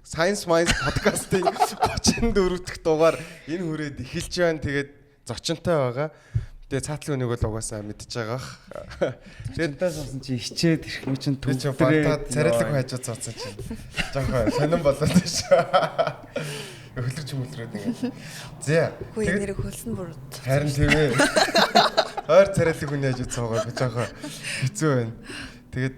Science Minds podcast-ын 34 дахь дугаар энэ хүрээд эхэлж байна. Тэгээд зочинтой байгаа. Тэгээ цаатлын үнийг бол угаасаа мэдж байгаа х. Тэгээд суусан чи хичээд ирэх юм чин Би чи бантаад царайлаг хажууд суусан чинь жоохон сонирн болоод байна шүү. Хөлөрч мөлрөөд ингээд. За. Хүү нэр хөлсөн бүр. Харин тийм ээ. Ойр царайлаг хүний хажууд суугаад жоохон хэцүү байна. Тэгээд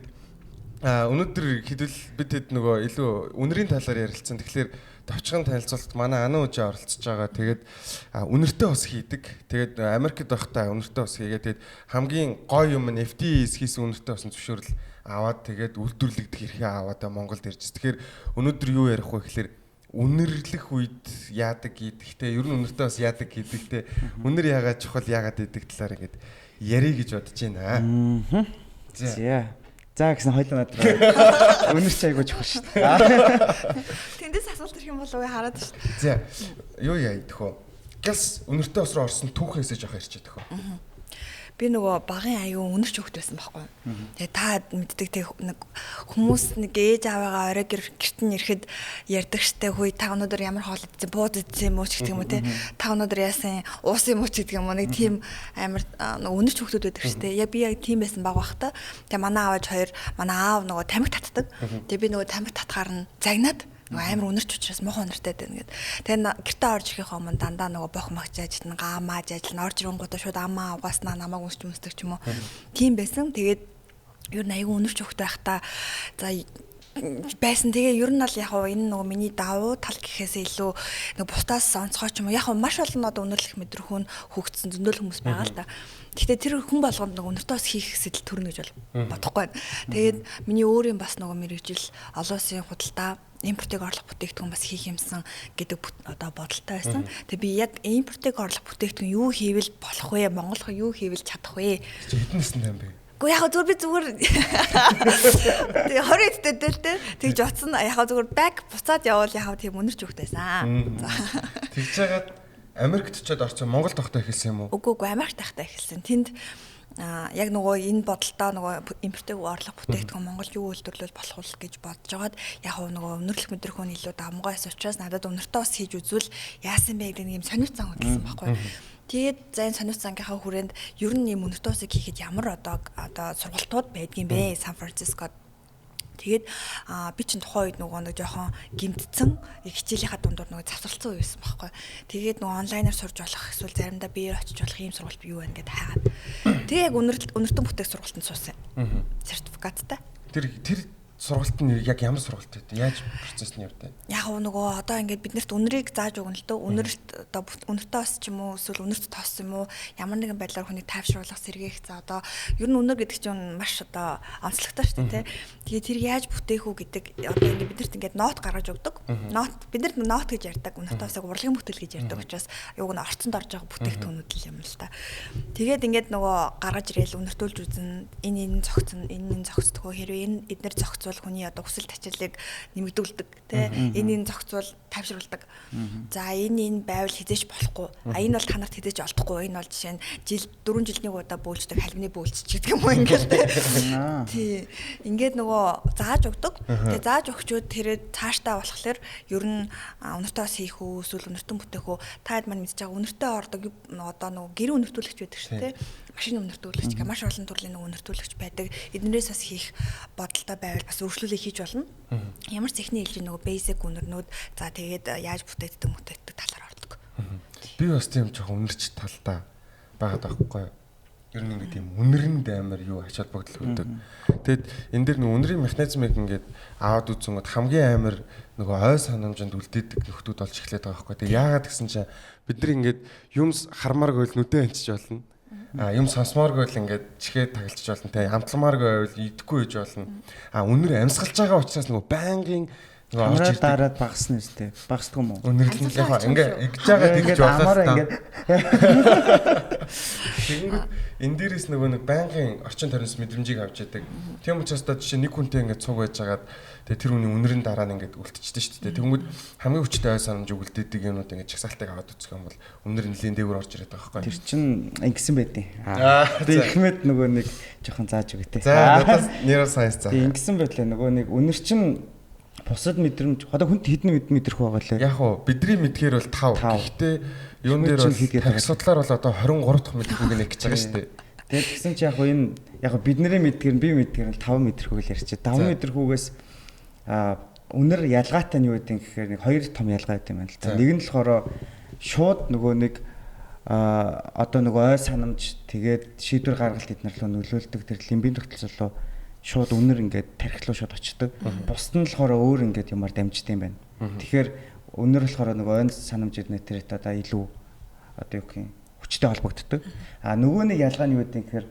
өнөөдөр хэдвэл бид хэд нөгөө илүү үнэрийн талаар ярилцсан. Тэгэхээр товчхон танилцуулалт манай Ана үжи оролцож байгаа. Тэгээд үнэртэй ус хийдэг. Тэгээд Америкт байхдаа үнэртэй ус хийгээд тэгээд хамгийн гоё юм нь FDA-с хийсэн үнэртэй усын зөвшөөрөл аваад тэгээд үйлдвэрлэгдэх эрхээ аваад Монголд ирж. Тэгэхээр өнөөдөр юу ярих вэ гэхээр үнэрлэх үед яадаг гэдэгтэй, ер нь үнэртэй бас яадаг гэдэгтэй, үнэр яагаад чухал, яагаад идэг талаар ингээд ярих гэж бодож байна. За. За гэсэн хоёлоо надад. Үнэр чи айгуу чухал шүү дээ. Тэндээс асуулт ирэх юм болов уу хараад шүү дээ. За юу яа идэх вэ? Газ үнэртэй ус руу орсон түүхээсээ жоох ярьчих төхөө. Би нөгөө багын аюу үнэрч хөвгт байсан байхгүй. Тэгээ та мэддэг тэг нэг хүмүүс нэг ээж аваагаа орой гэрт нь ирэхэд ярьдаг штэ хүй та өнөөдөр ямар хоол идсэн, бууд идсэн юм уу ч гэдэг юм уу те. Та өнөөдөр яасан уусан юм уу ч гэдэг юм уу, нэг тийм амар нөгөө үнэрч хөвгтүүд байдаг штэ. Яг би яг тийм байсан баг бах та. Тэгээ манай аавч хоёр, манай аав нөгөө тамхи татдаг. Тэгээ би нөгөө тамхи татгаар нь загнаад нөгөө амар үнэрч учраас муухай үнэртэй байна гэд. Тэгээ гэртээ орж ирэхээ өмнө дандаа нөгөө бох магч ажиллана, гаамааж ажиллана, орж ирэнгуудаа шууд амаа угааснаа намайг үнсч өмсдөг ч юм уу. Тийм байсан. Тэгээд ер нь айгүй үнэрч хөхтэй байхдаа за байсан. Тэгээ ер нь бол яг уу энэ нөгөө миний давуу тал гэхээсээ илүү нэг бусдаас онцгой ч юм уу. Яг уу маш олон одоо үнэрлэх мэдрэх хүн хөгжсөн зөндөл хүмүүс байгаа л да. Гэхдээ тэр хүн болгонд нөгөө үнэртэй бас хийх сэтэл төрнө гэж бол бодохгүй байна. Тэгээд миний өөрийн бас нөгөө мэрэгжил олон улсын худалдаа импортыг орлох бүтээгдэхүүн бас хийх юмсан гэдэг одоо бодолтой байсан. Тэгээ би яг импортыг орлох бүтээгдэхүүн юу хийвэл болох вэ? Монголх юу хийвэл чадах вэ? Чи хэдэн настай юм бэ? Гэхдээ яг зүгээр би зүгээр тэгээ 20 эдтэй л дээ. Тэгж утсан. Яг зүгээр back буцаад явбал яг тийм үнэрч өгт байсан. За. Тэгж жагаад Америкт очиод орсон, Монголд байхдаа эхэлсэн юм уу? Үгүй, Америкт байхдаа эхэлсэн. Тэнд яг нөгөө энэ бодолтоо нөгөө импортыг орлох бүтээгдэхүүн Монголд юу үйлдвэрлэл болох вэ гэж бодож байгаад яг нөгөө өнөрлөх мэдрэх хүн илүү давмгай байсан учраас надад өнөртөө бас хийж үзвэл яасан бэ гэдэг нэг юм сониуц зан хөдөлсөн байхгүй. Тэгээд за энэ сониуц зангийнхаа хүрээнд ер нь ийм өнөртөө усыг хийхэд ямар одоо сургалтууд байдгийн бэ Сан Францискод. Тэгээд би чинь тухайн үед нөгөө нэг жоохон гимтсэн хичээлийнхаа дундуур нөгөө завсралцсан үе байсан байхгүй. Тэгээд нөгөө онлайнаар сурж болох эсвэл заримдаа биеэр очиж болох ийм сургалт юу байна гэдээ хайгаад. Тэгээ яг үнэртэн бүтээх сургалтанд суусан. Сертификаттай. Тэр сургалт нь яг ямар сургалт вэ? Яаж процесс нь явдаг? Яг нөгөө одоо ингээд биднэрт үнэрийг зааж өгнө л дөө. Үнэрт одоо үнэртэй бас ч юм уу эсвэл үнэрт тоос юм уу ямар нэгэн байдлаар хүнийг тайвшруулах, сэргээх. За одоо ер нь үнэр гэдэг чинь маш одоо онцлогтой шүү дээ, тэ. Тэгээ тэр яаж бүтээх үү гэдэг одоо ингээд биднэрт ингээд нот гаргаж өгдөг. Нот бид нар нот гэж ярьдаг. Үнэртэй басаг урлагийн бүтээл гэж ярьдаг учраас юуг нь орцонд орж байгаа бүтээгдэхүүнүүд л юм л та. Тэгээд ингээд нөгөө гаргаж ирээл үнэртүүлж үзэн энэ зогцсон, энэ зогцдгоо хэрвээ энэ эднэр зогцвол хүний одоо хүсэл тачаалыг нэмэгдүүлдэг тий энэ зохицвол тайвшруулдаг. За энэ байвал хизээч болохгүй. А энэ бол та нарт хизээч олдохгүй. Энэ бол жишээ нь жил 4 жилийн удаа бөөлждөг халимны бөөлж ч гэдэг юм уу ингээл тий. Тий. Ингээд нөгөө зааж өгдөг. Тэгээ зааж өгчөөд тэрээ цаашдаа болохоор ер нь үнэртэй бас хийх үү эсвэл үнэртэн бүтээх үү та хэд маань мэдж байгаа үнэртэй ордог одоо нөгөө гэрэн үнэртүүлэгч байдаг шүү тий. Машин үнэртүүлэгч гэх маш олон төрлийн нөгөө үнэртүүлэгч байдаг. Эднэрээс бас хийх бодолтой байвал бас өргөжлүүлээ хийж болно. Ямар ч техникийн хэлж нөгөө basic үнэрнүүд за тэгээд яаж бүтээгддэг талаар ордог. Би бас тийм жоохон үнэрч талдаа байгаад байхгүй юу? Ер нь ингээд тийм үнэрэнд амар юу ач холбогдол өгдөг. Тэгэд энэ дэр нэг үнэрийн механизмыг ингээд аваад үзэнгүүт хамгийн амар нөгөө ой санамжинд үлдээдэг нөхдүүд болж эхлэх байгаа байхгүй. Тэгээ яагаад гэсэн чинь бид нар ингээд юм хармааргүй л нүдэ анчиж болно. Юм сонсомооргүй л ингээд чихээ тагалчих болно те. Амтламааргүй байвал идэхгүй гэж болно. Үнэр амьсгалж байгаа учраас нөгөө байнгын нөгөө орж ирдэг. Дараад багасна үстэй. Багасдаг юм уу? Үнэрлэн л яг ингээ ингэж байгаа тэгж болоо та. Тэгэнгүүт энэ дээрээс нөгөө нэг байнгын орчин тойрноос мэдрэмжийг авч яадаг. Тийм учраас одоо жишээ нэг хүнтэй ингээд цуг байж хагаад тэгээ тэр хүний үнэрийн дараа нь ингээд үлдчихдэг шүү дээ. Тэгэнгүүт хамгийн хүчтэй ой санамж үлдээдэг юмнууд ингээд чагсаалтыг аваад үзэх юм бол үнэр нэлийн дээгүүр орж ирээд байгаа байхгүй. Тэр чин ингэсэн байдیں۔ Тэгээ ихмэд нөгөө нэг жоохон зааж өгөө те. За надаас neuroscience заа. Тэг ингэсэн байдлаа нөгөө нэг үнэр чин Бусад мэдрэмж одоо хүнд хэдэн мэдрэхүй байгаа лээ? Яг уу бидний мэдхээр бол 5. Гэхдээ юун дээр бол тархи судлаар бол одоо 23 дахь мэдрэхүйг нэг гэж байгаа шүү дээ. Тэгээд тэгсэн чи яг уу энэ яг бидний мэдгээр нь би мэдгээр нь 5 мэдрэхүй л ярьчих. 5 мэдрэхүйгээс үнэр ялгаатай нь юу гэдэг юм гэхээр нэг хоёр том ялгаа гэдэг юм байна л та. Нэг нь болохоор шууд нөгөө нэг одоо нөгөө ой санамж тэгээд шийдвэр гаргалт эднэр рүү нөлөөлдөг тэр лимбийн тогтолцоо шууд үнэр ингээд тархи руу шууд очдог. Бусд нь болохоор өөр ингээд юмар дамждаг юм байна. Тэгэхээр үнэр болохоор нөгөө ой санамж эднэр тэр одоо илүү одоо юу гэх юм хүчтэй холбогддог. А нөгөө нэг ялгаа нь юу гэдэг юм гэхээр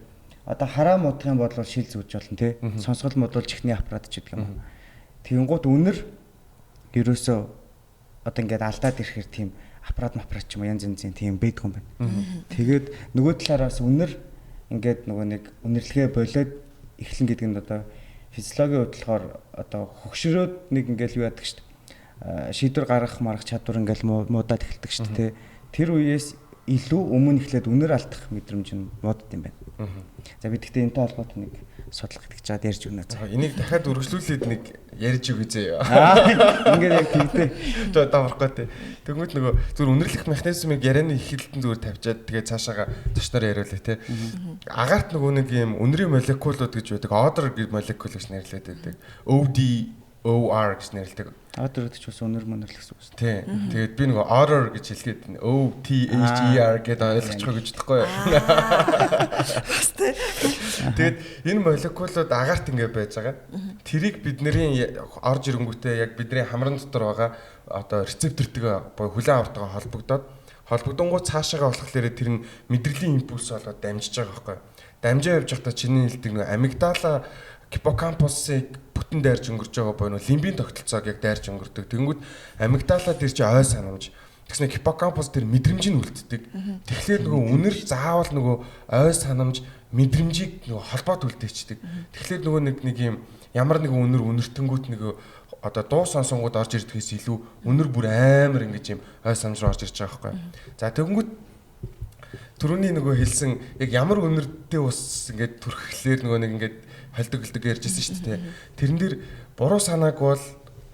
одоо хараа муудах юм бол шил зүүж болно тий. Сонсгол муудвал чихний аппарат ч гэдэг юм. Тэгэнгუთ үнэр ерөөсөө одоо ингээд алдаад ирэхээр тийм аппарат ч юм уу янз янзын тийм байдгүй юм байна. Тэгээд нөгөө талаараас үнэр ингээд нөгөө нэг үнэрлэгээ болоод эхлэн гэдэг нь одоо физиологийн хувьд болохоор одоо хөгшрөөд нэг ингээд юу яадаг шүү дээ. Шийдвэр гаргах маргах чадвар ингээд муудаад эхэлдэг шүү дээ. Тэр үеэс илүү өмнө эхлээд үнэр алдах мэдрэмж нь муудд юм байна. За би тэгтээ энэтэй холбоотой нэг судлах гэж чад ярьж өгнө. За энийг дахиад үргэлжлүүлээд нэг ярьж өгье заяа. Ингээд яг тэгдэ. За даврахгүй тий. Тэгмэд нөгөө зүгээр үнэрлэх механизмыг ярианы эхлэлтэн зүгээр тавьчаад тэгээ цаашаага зочноор яриулаа тий. Агаарт нөгөө нэг юм үнэрийн молекулууд гэж байдаг. Odor гэж молекул гэж нэрлэдэг байдаг. ODOR гэж нэрлэдэг. Odor гэдэг чинь бас үнэр мөнөрлөх гэсэн үг шүү дээ. Тийм. Тэгээд би нөгөө odor гэж хэлгээд O T H E R гэдээ ойлгочихоо гэж бодохгүй юу. Тэгээд энэ молекулууд агаарт ингэ байж байгаа. Тэрийг бидний орж ирэнгүүтээ яг бидний хамран дотор байгаа одоо рецептортойгоо буюу хүлээн авалтайгаа холбогдоод холбогдонгуу цаашаагаа болохоор тэр нь мэдрэлийн импульс болоод дамжиж байгаа байхгүй юу. Дамжаа явж байхдаа чиний хэлдэг нөгөө амигдала гиппокампусыг бүтэн дайрж өнгөрч байгаа буюу лимбийн тогтолцоог яг дайрж өнгөрдөг. Тэнгүүд амигдала тэр чи ой санамж. Тэгснэ гиппокампус тэр мэдрэмжийг үлддэг. Тэгэхээр нөгөө үнэр заавал нөгөө ой санамж мэдрэмжийг нөгөө холбоод үлдээчдэг. Тэгэхээр нөгөө нэг юм ямар нэгэн үнэр үнэртэнгүүт нөгөө одоо дуу сонсонгууд орж ирдгээс илүү үнэр бүр амар ингэж юм ой санамж руу орж ирж байгаа байхгүй. За тэгэнгүүт түрүүний нөгөө хэлсэн яг ямар үнэртэй ус ингээд түрхлээр нөгөө нэг ингээд холдог ярьжсэн шүү дээ. Тэрэн дээр буруу санааг бол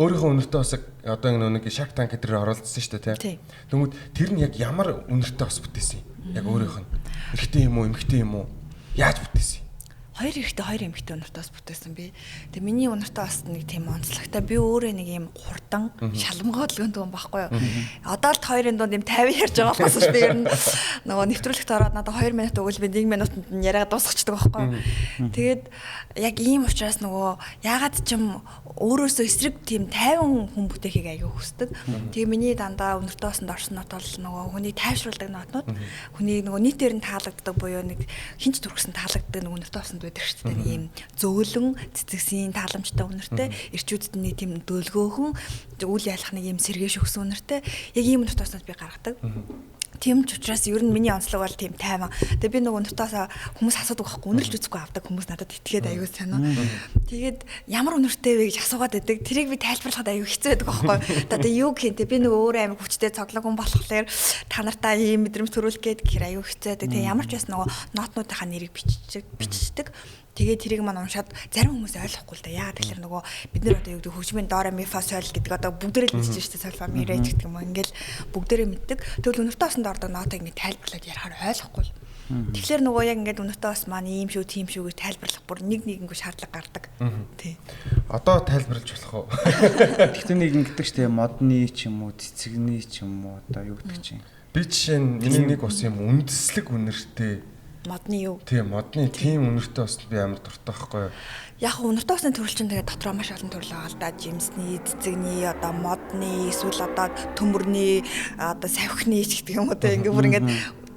өөрийнхөө үнэртэй бас одоо нэг Shark Tank дээр оролцсон шүү дээ, тий. Тэнгүүд тэр нь яг ямар үнэртэй бас бүтээсэн юм? Яг өөрийнх нь. Эрэгтэй юм уу, эмэгтэй юм уу? Яаж бүтээсэн юм? Хоёр эрэгтэй, хоёр эмэгтэй үнэртэй бас бүтээсэн би. Тэгээ миний үнэртэй бас нэг тийм онцлогтой. Би өөрөө нэг юм хурдан, шалмгойлгон түн байхгүй юу. Одоо л хоёрын дунд юм 50 ярьж байгаа болохоос би ер нь нөгөө нэвтрүүлэгт ороод надад 2 минут өгвөл би 1 минутанд нь яриагаа дуусгачихдаг байхгүй юу. Тэгээд яг ийм учраас нөгөө яагаад ч юм өөрөөсөө эсрэг тийм 50 хүн бүтээхийг аягүй хүсдэг. Тэгээ миний дандаа үнэртэй басанд орсон нот бол нөгөө хүний тайвшруулдаг нотнууд, хүний нөгөө нийтээр нь таалагддаг буюу нэг хинч түрхсэн таалагддаг нэг үнэртэй басанд байдаг шүү дээ. Ийм зөөлөн цэцэгсийн тааламжтай үнэртэй, эрчүүдэд нэг тийм дөлгөөхөн үйл ялах нэг ийм сэргээш өгсөн үнэртэй. Яг ийм үнэртэй баснууд би гаргадаг. Тийм ч учраас ер нь миний онцлог бол тийм тайван. Тэгээ би нөгөө нутаасаа хүмүүс асуудаг байхгүй үнэрлж үзэхгүй авдаг хүмүүс надад итгээд аюу сайн уу. Тэгээд ямар үнэртэй вэ гэж асуугаад байдаг. Тэрийг би тайлбарлахад аюу хэцүү байдаг байхгүй. Одоо юу гэх юм те би нөгөө өөрөө амар хүчтэй цоглог хүн болохоор та нартаа ийм мэдрэмж төрүүлэх гээд гэхээр аюу хэцүү байдаг. Тэгээ ямар ч байсан нөгөө нотнуудынхаа нэрийг биччихдэг. Тэгээд тэрийг маань уншаад зарим хүмүүс ойлгохгүй л да. Яагаад тэгэхээр нөгөө бид нэр одоо юу гэдэг хөгжмийн до ре ми фа соль гэдэг одоо бүгдээрээ л мэдчихэж шүү дээ. Соль фа ми ре гэдэг юм уу. Ингээл бүгдээрээ мэддэг. Тэгвэл үнэртэй осонд ордог нотыг ингээд тайлбарлаад ярихаар ойлгохгүй л. Тэгэхээр нөгөө яг ингээд үнэртэй ос маань ийм шүү, тийм шүү гэж тайлбарлах бүр нэг нэгэнгүү шаардлага гардаг. Тий. Одоо тайлбарлаж болох уу? Тэгтээ нэг ингэдэг шүү дээ. Модны ч юм уу, цэцэгний ч юм уу одоо юу гэдэг чинь. Би жишээ нь миний нэг ус юм үндэслэг үнэртэй Модны юу? Тийм, модны тийм үнэртэй бас би амар дуртай байхгүй юу? Яг үнэртэй усны төрөл чинь тэгээд дотроо маш олон төрөл байгаа л да. Жимсний, цэцэгний, одоо модны, эсвэл одоо төмөрний, одоо савхины ч гэдэг юм уу те. Ингээ бүр ингээд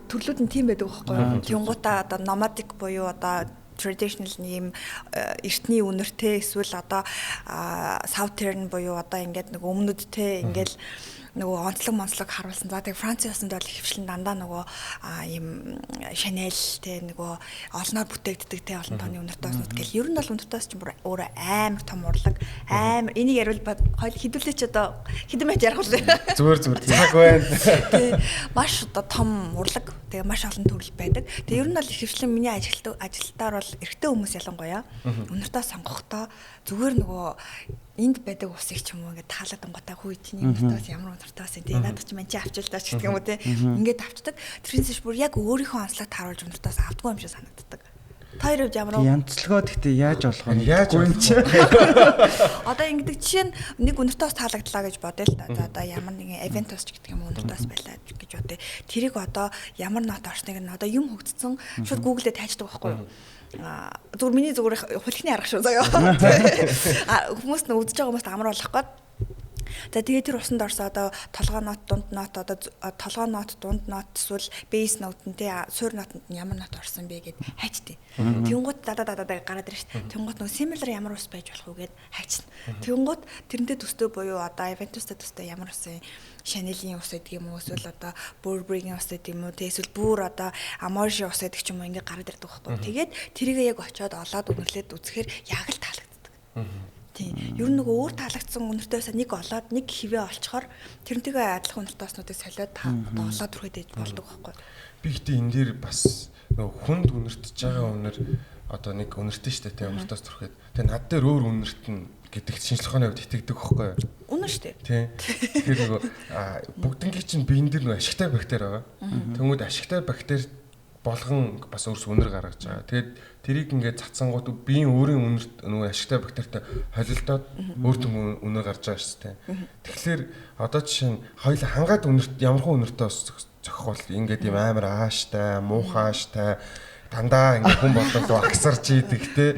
төрлүүд нь тийм байдаг байхгүй юу? Тэнгуудаа одоо nomadic буюу одоо traditional нэм эртний үнэртэй эсвэл одоо southern буюу одоо ингээд нэг өмнөд те ингээл нөгөө онцлог монцлог харуулсан. За тэг Францын усанд бол ихэвчлэн дандаа нөгөө ийм Chanel те нөгөө олноор бүтээгддэг те олон тооны үнэртэй уснууд гэл. Ер нь бол үнэртэй ус чинь бүр өөрөө амар том урлаг. Амар энийг яриул хойл хэдүүлээ ч одоо хэдэн минут ярих вэ? Зүгээр цаг байна. Тэ маш одоо том урлаг. Тэгээ маш олон төрөл байдаг. Тэгээ ер нь бол ихэвчлэн миний ажилтаар бол эрэгтэй хүмүүс ялангуяа үнэртэй сонгохдоо зүгээр нөгөө энд байдаг усыг ч юм уу ингээд таалагдангуудаа хүү чиний үнэртээс ямар үнэртээс тийм надад ч мань чи авчил даа ч гэдэг юм уу тийм ингээд авчдаг. Тэрнээс биш бүр яг өөрийнхөө онцлог тааруулж үнэртээс авдаггүй юм шиг санагддаг. Та хоёр хувьд ямар вэ? Янзлогоо гэхдээ яаж болох вэ? Яаж юм чи? Одоо ингэдэг жишээ нь нэг үнэртээс таалагдлаа гэж бодъё л да. За одоо ямар нэгэн Aventus ч гэдэг юм уу үнэртээс байлаа гэж бодъё. Тэрийг одоо ямар нот орсныг нь одоо юм хөгжсөн шууд Google-д тайчдаг байхгүй юу? Зүгээр миний зүгээр хулхны арга шүү заяа. Хүмүүс нь үзэж байгаа хүмүүст амар болох гээд. За тэгээд тэр усанд орсон одоо толгой нот, дунд нот, одоо толгой нот, дунд нот эсвэл бейс нотн тий суурь нотонд нь ямар нот орсон бэ гэд хайчтیں۔ Тэнгуут дада дада гараад ирж шít. Тэнгуут нөгөө similar ямар ус байж болох вэ гэд хайчна. Тэнгуут тэрнтэй төстэй буюу одоо Aventus-тай төстэй ямар усын Chanel-ийн ус гэдэг юм уу эсвэл одоо Burberry-ийн ус гэдэг юм уу тий эсвэл бүр одоо Amouage ус гэдэг ч юм уу ингээ гараад ирдэг байхгүй. Тэгээд тэрийг яг очиод олоод үнэрлээд үзэхээр яг л таалагддаг. Тийм. Ер нь нөгөө өөр таалагдсан үнэртээс нэг олоод нэг хивээ олцохоор тэрнтэйгээ адилхан үнэртээснүүдийг солиод одоо олоод түрхэд ээж болдог байхгүй. Би гэтээ энэ дээр бас нөгөө хүнд үнэртэж байгаа үнэр одоо нэг үнэртэн штэ тийм үнэртээс түрхэд. Тэгээ над дээр өөр үнэртэн гэдэгт шинжлэх ухааны хувьд итгэдэг байхгүй юу? Үнэн штэ. Тийм. Тэгэхээр нөгөө бүгднгийн чинь биен дээр нөгөө ашигтай бактери байгаа. Тэнгүүд ашигтай бактери болгон бас өөрс үнэр гаргаж байгаа. Тэгээд тэрийг ингээд цацсангууд биеийн өөрийн үнэрт нөгөө ашигтай бактеритай холилдоод өөр төм үнэр гарч байгаа шүү дээ. Тэгэхээр одоо жишээ нь хоёул хангаад үнэрт ямархан үнэртэй бас зохих бол ингээд юм амар ааштай, муухай ааштай дандаа ингээд хүн болоод агсарч идэг те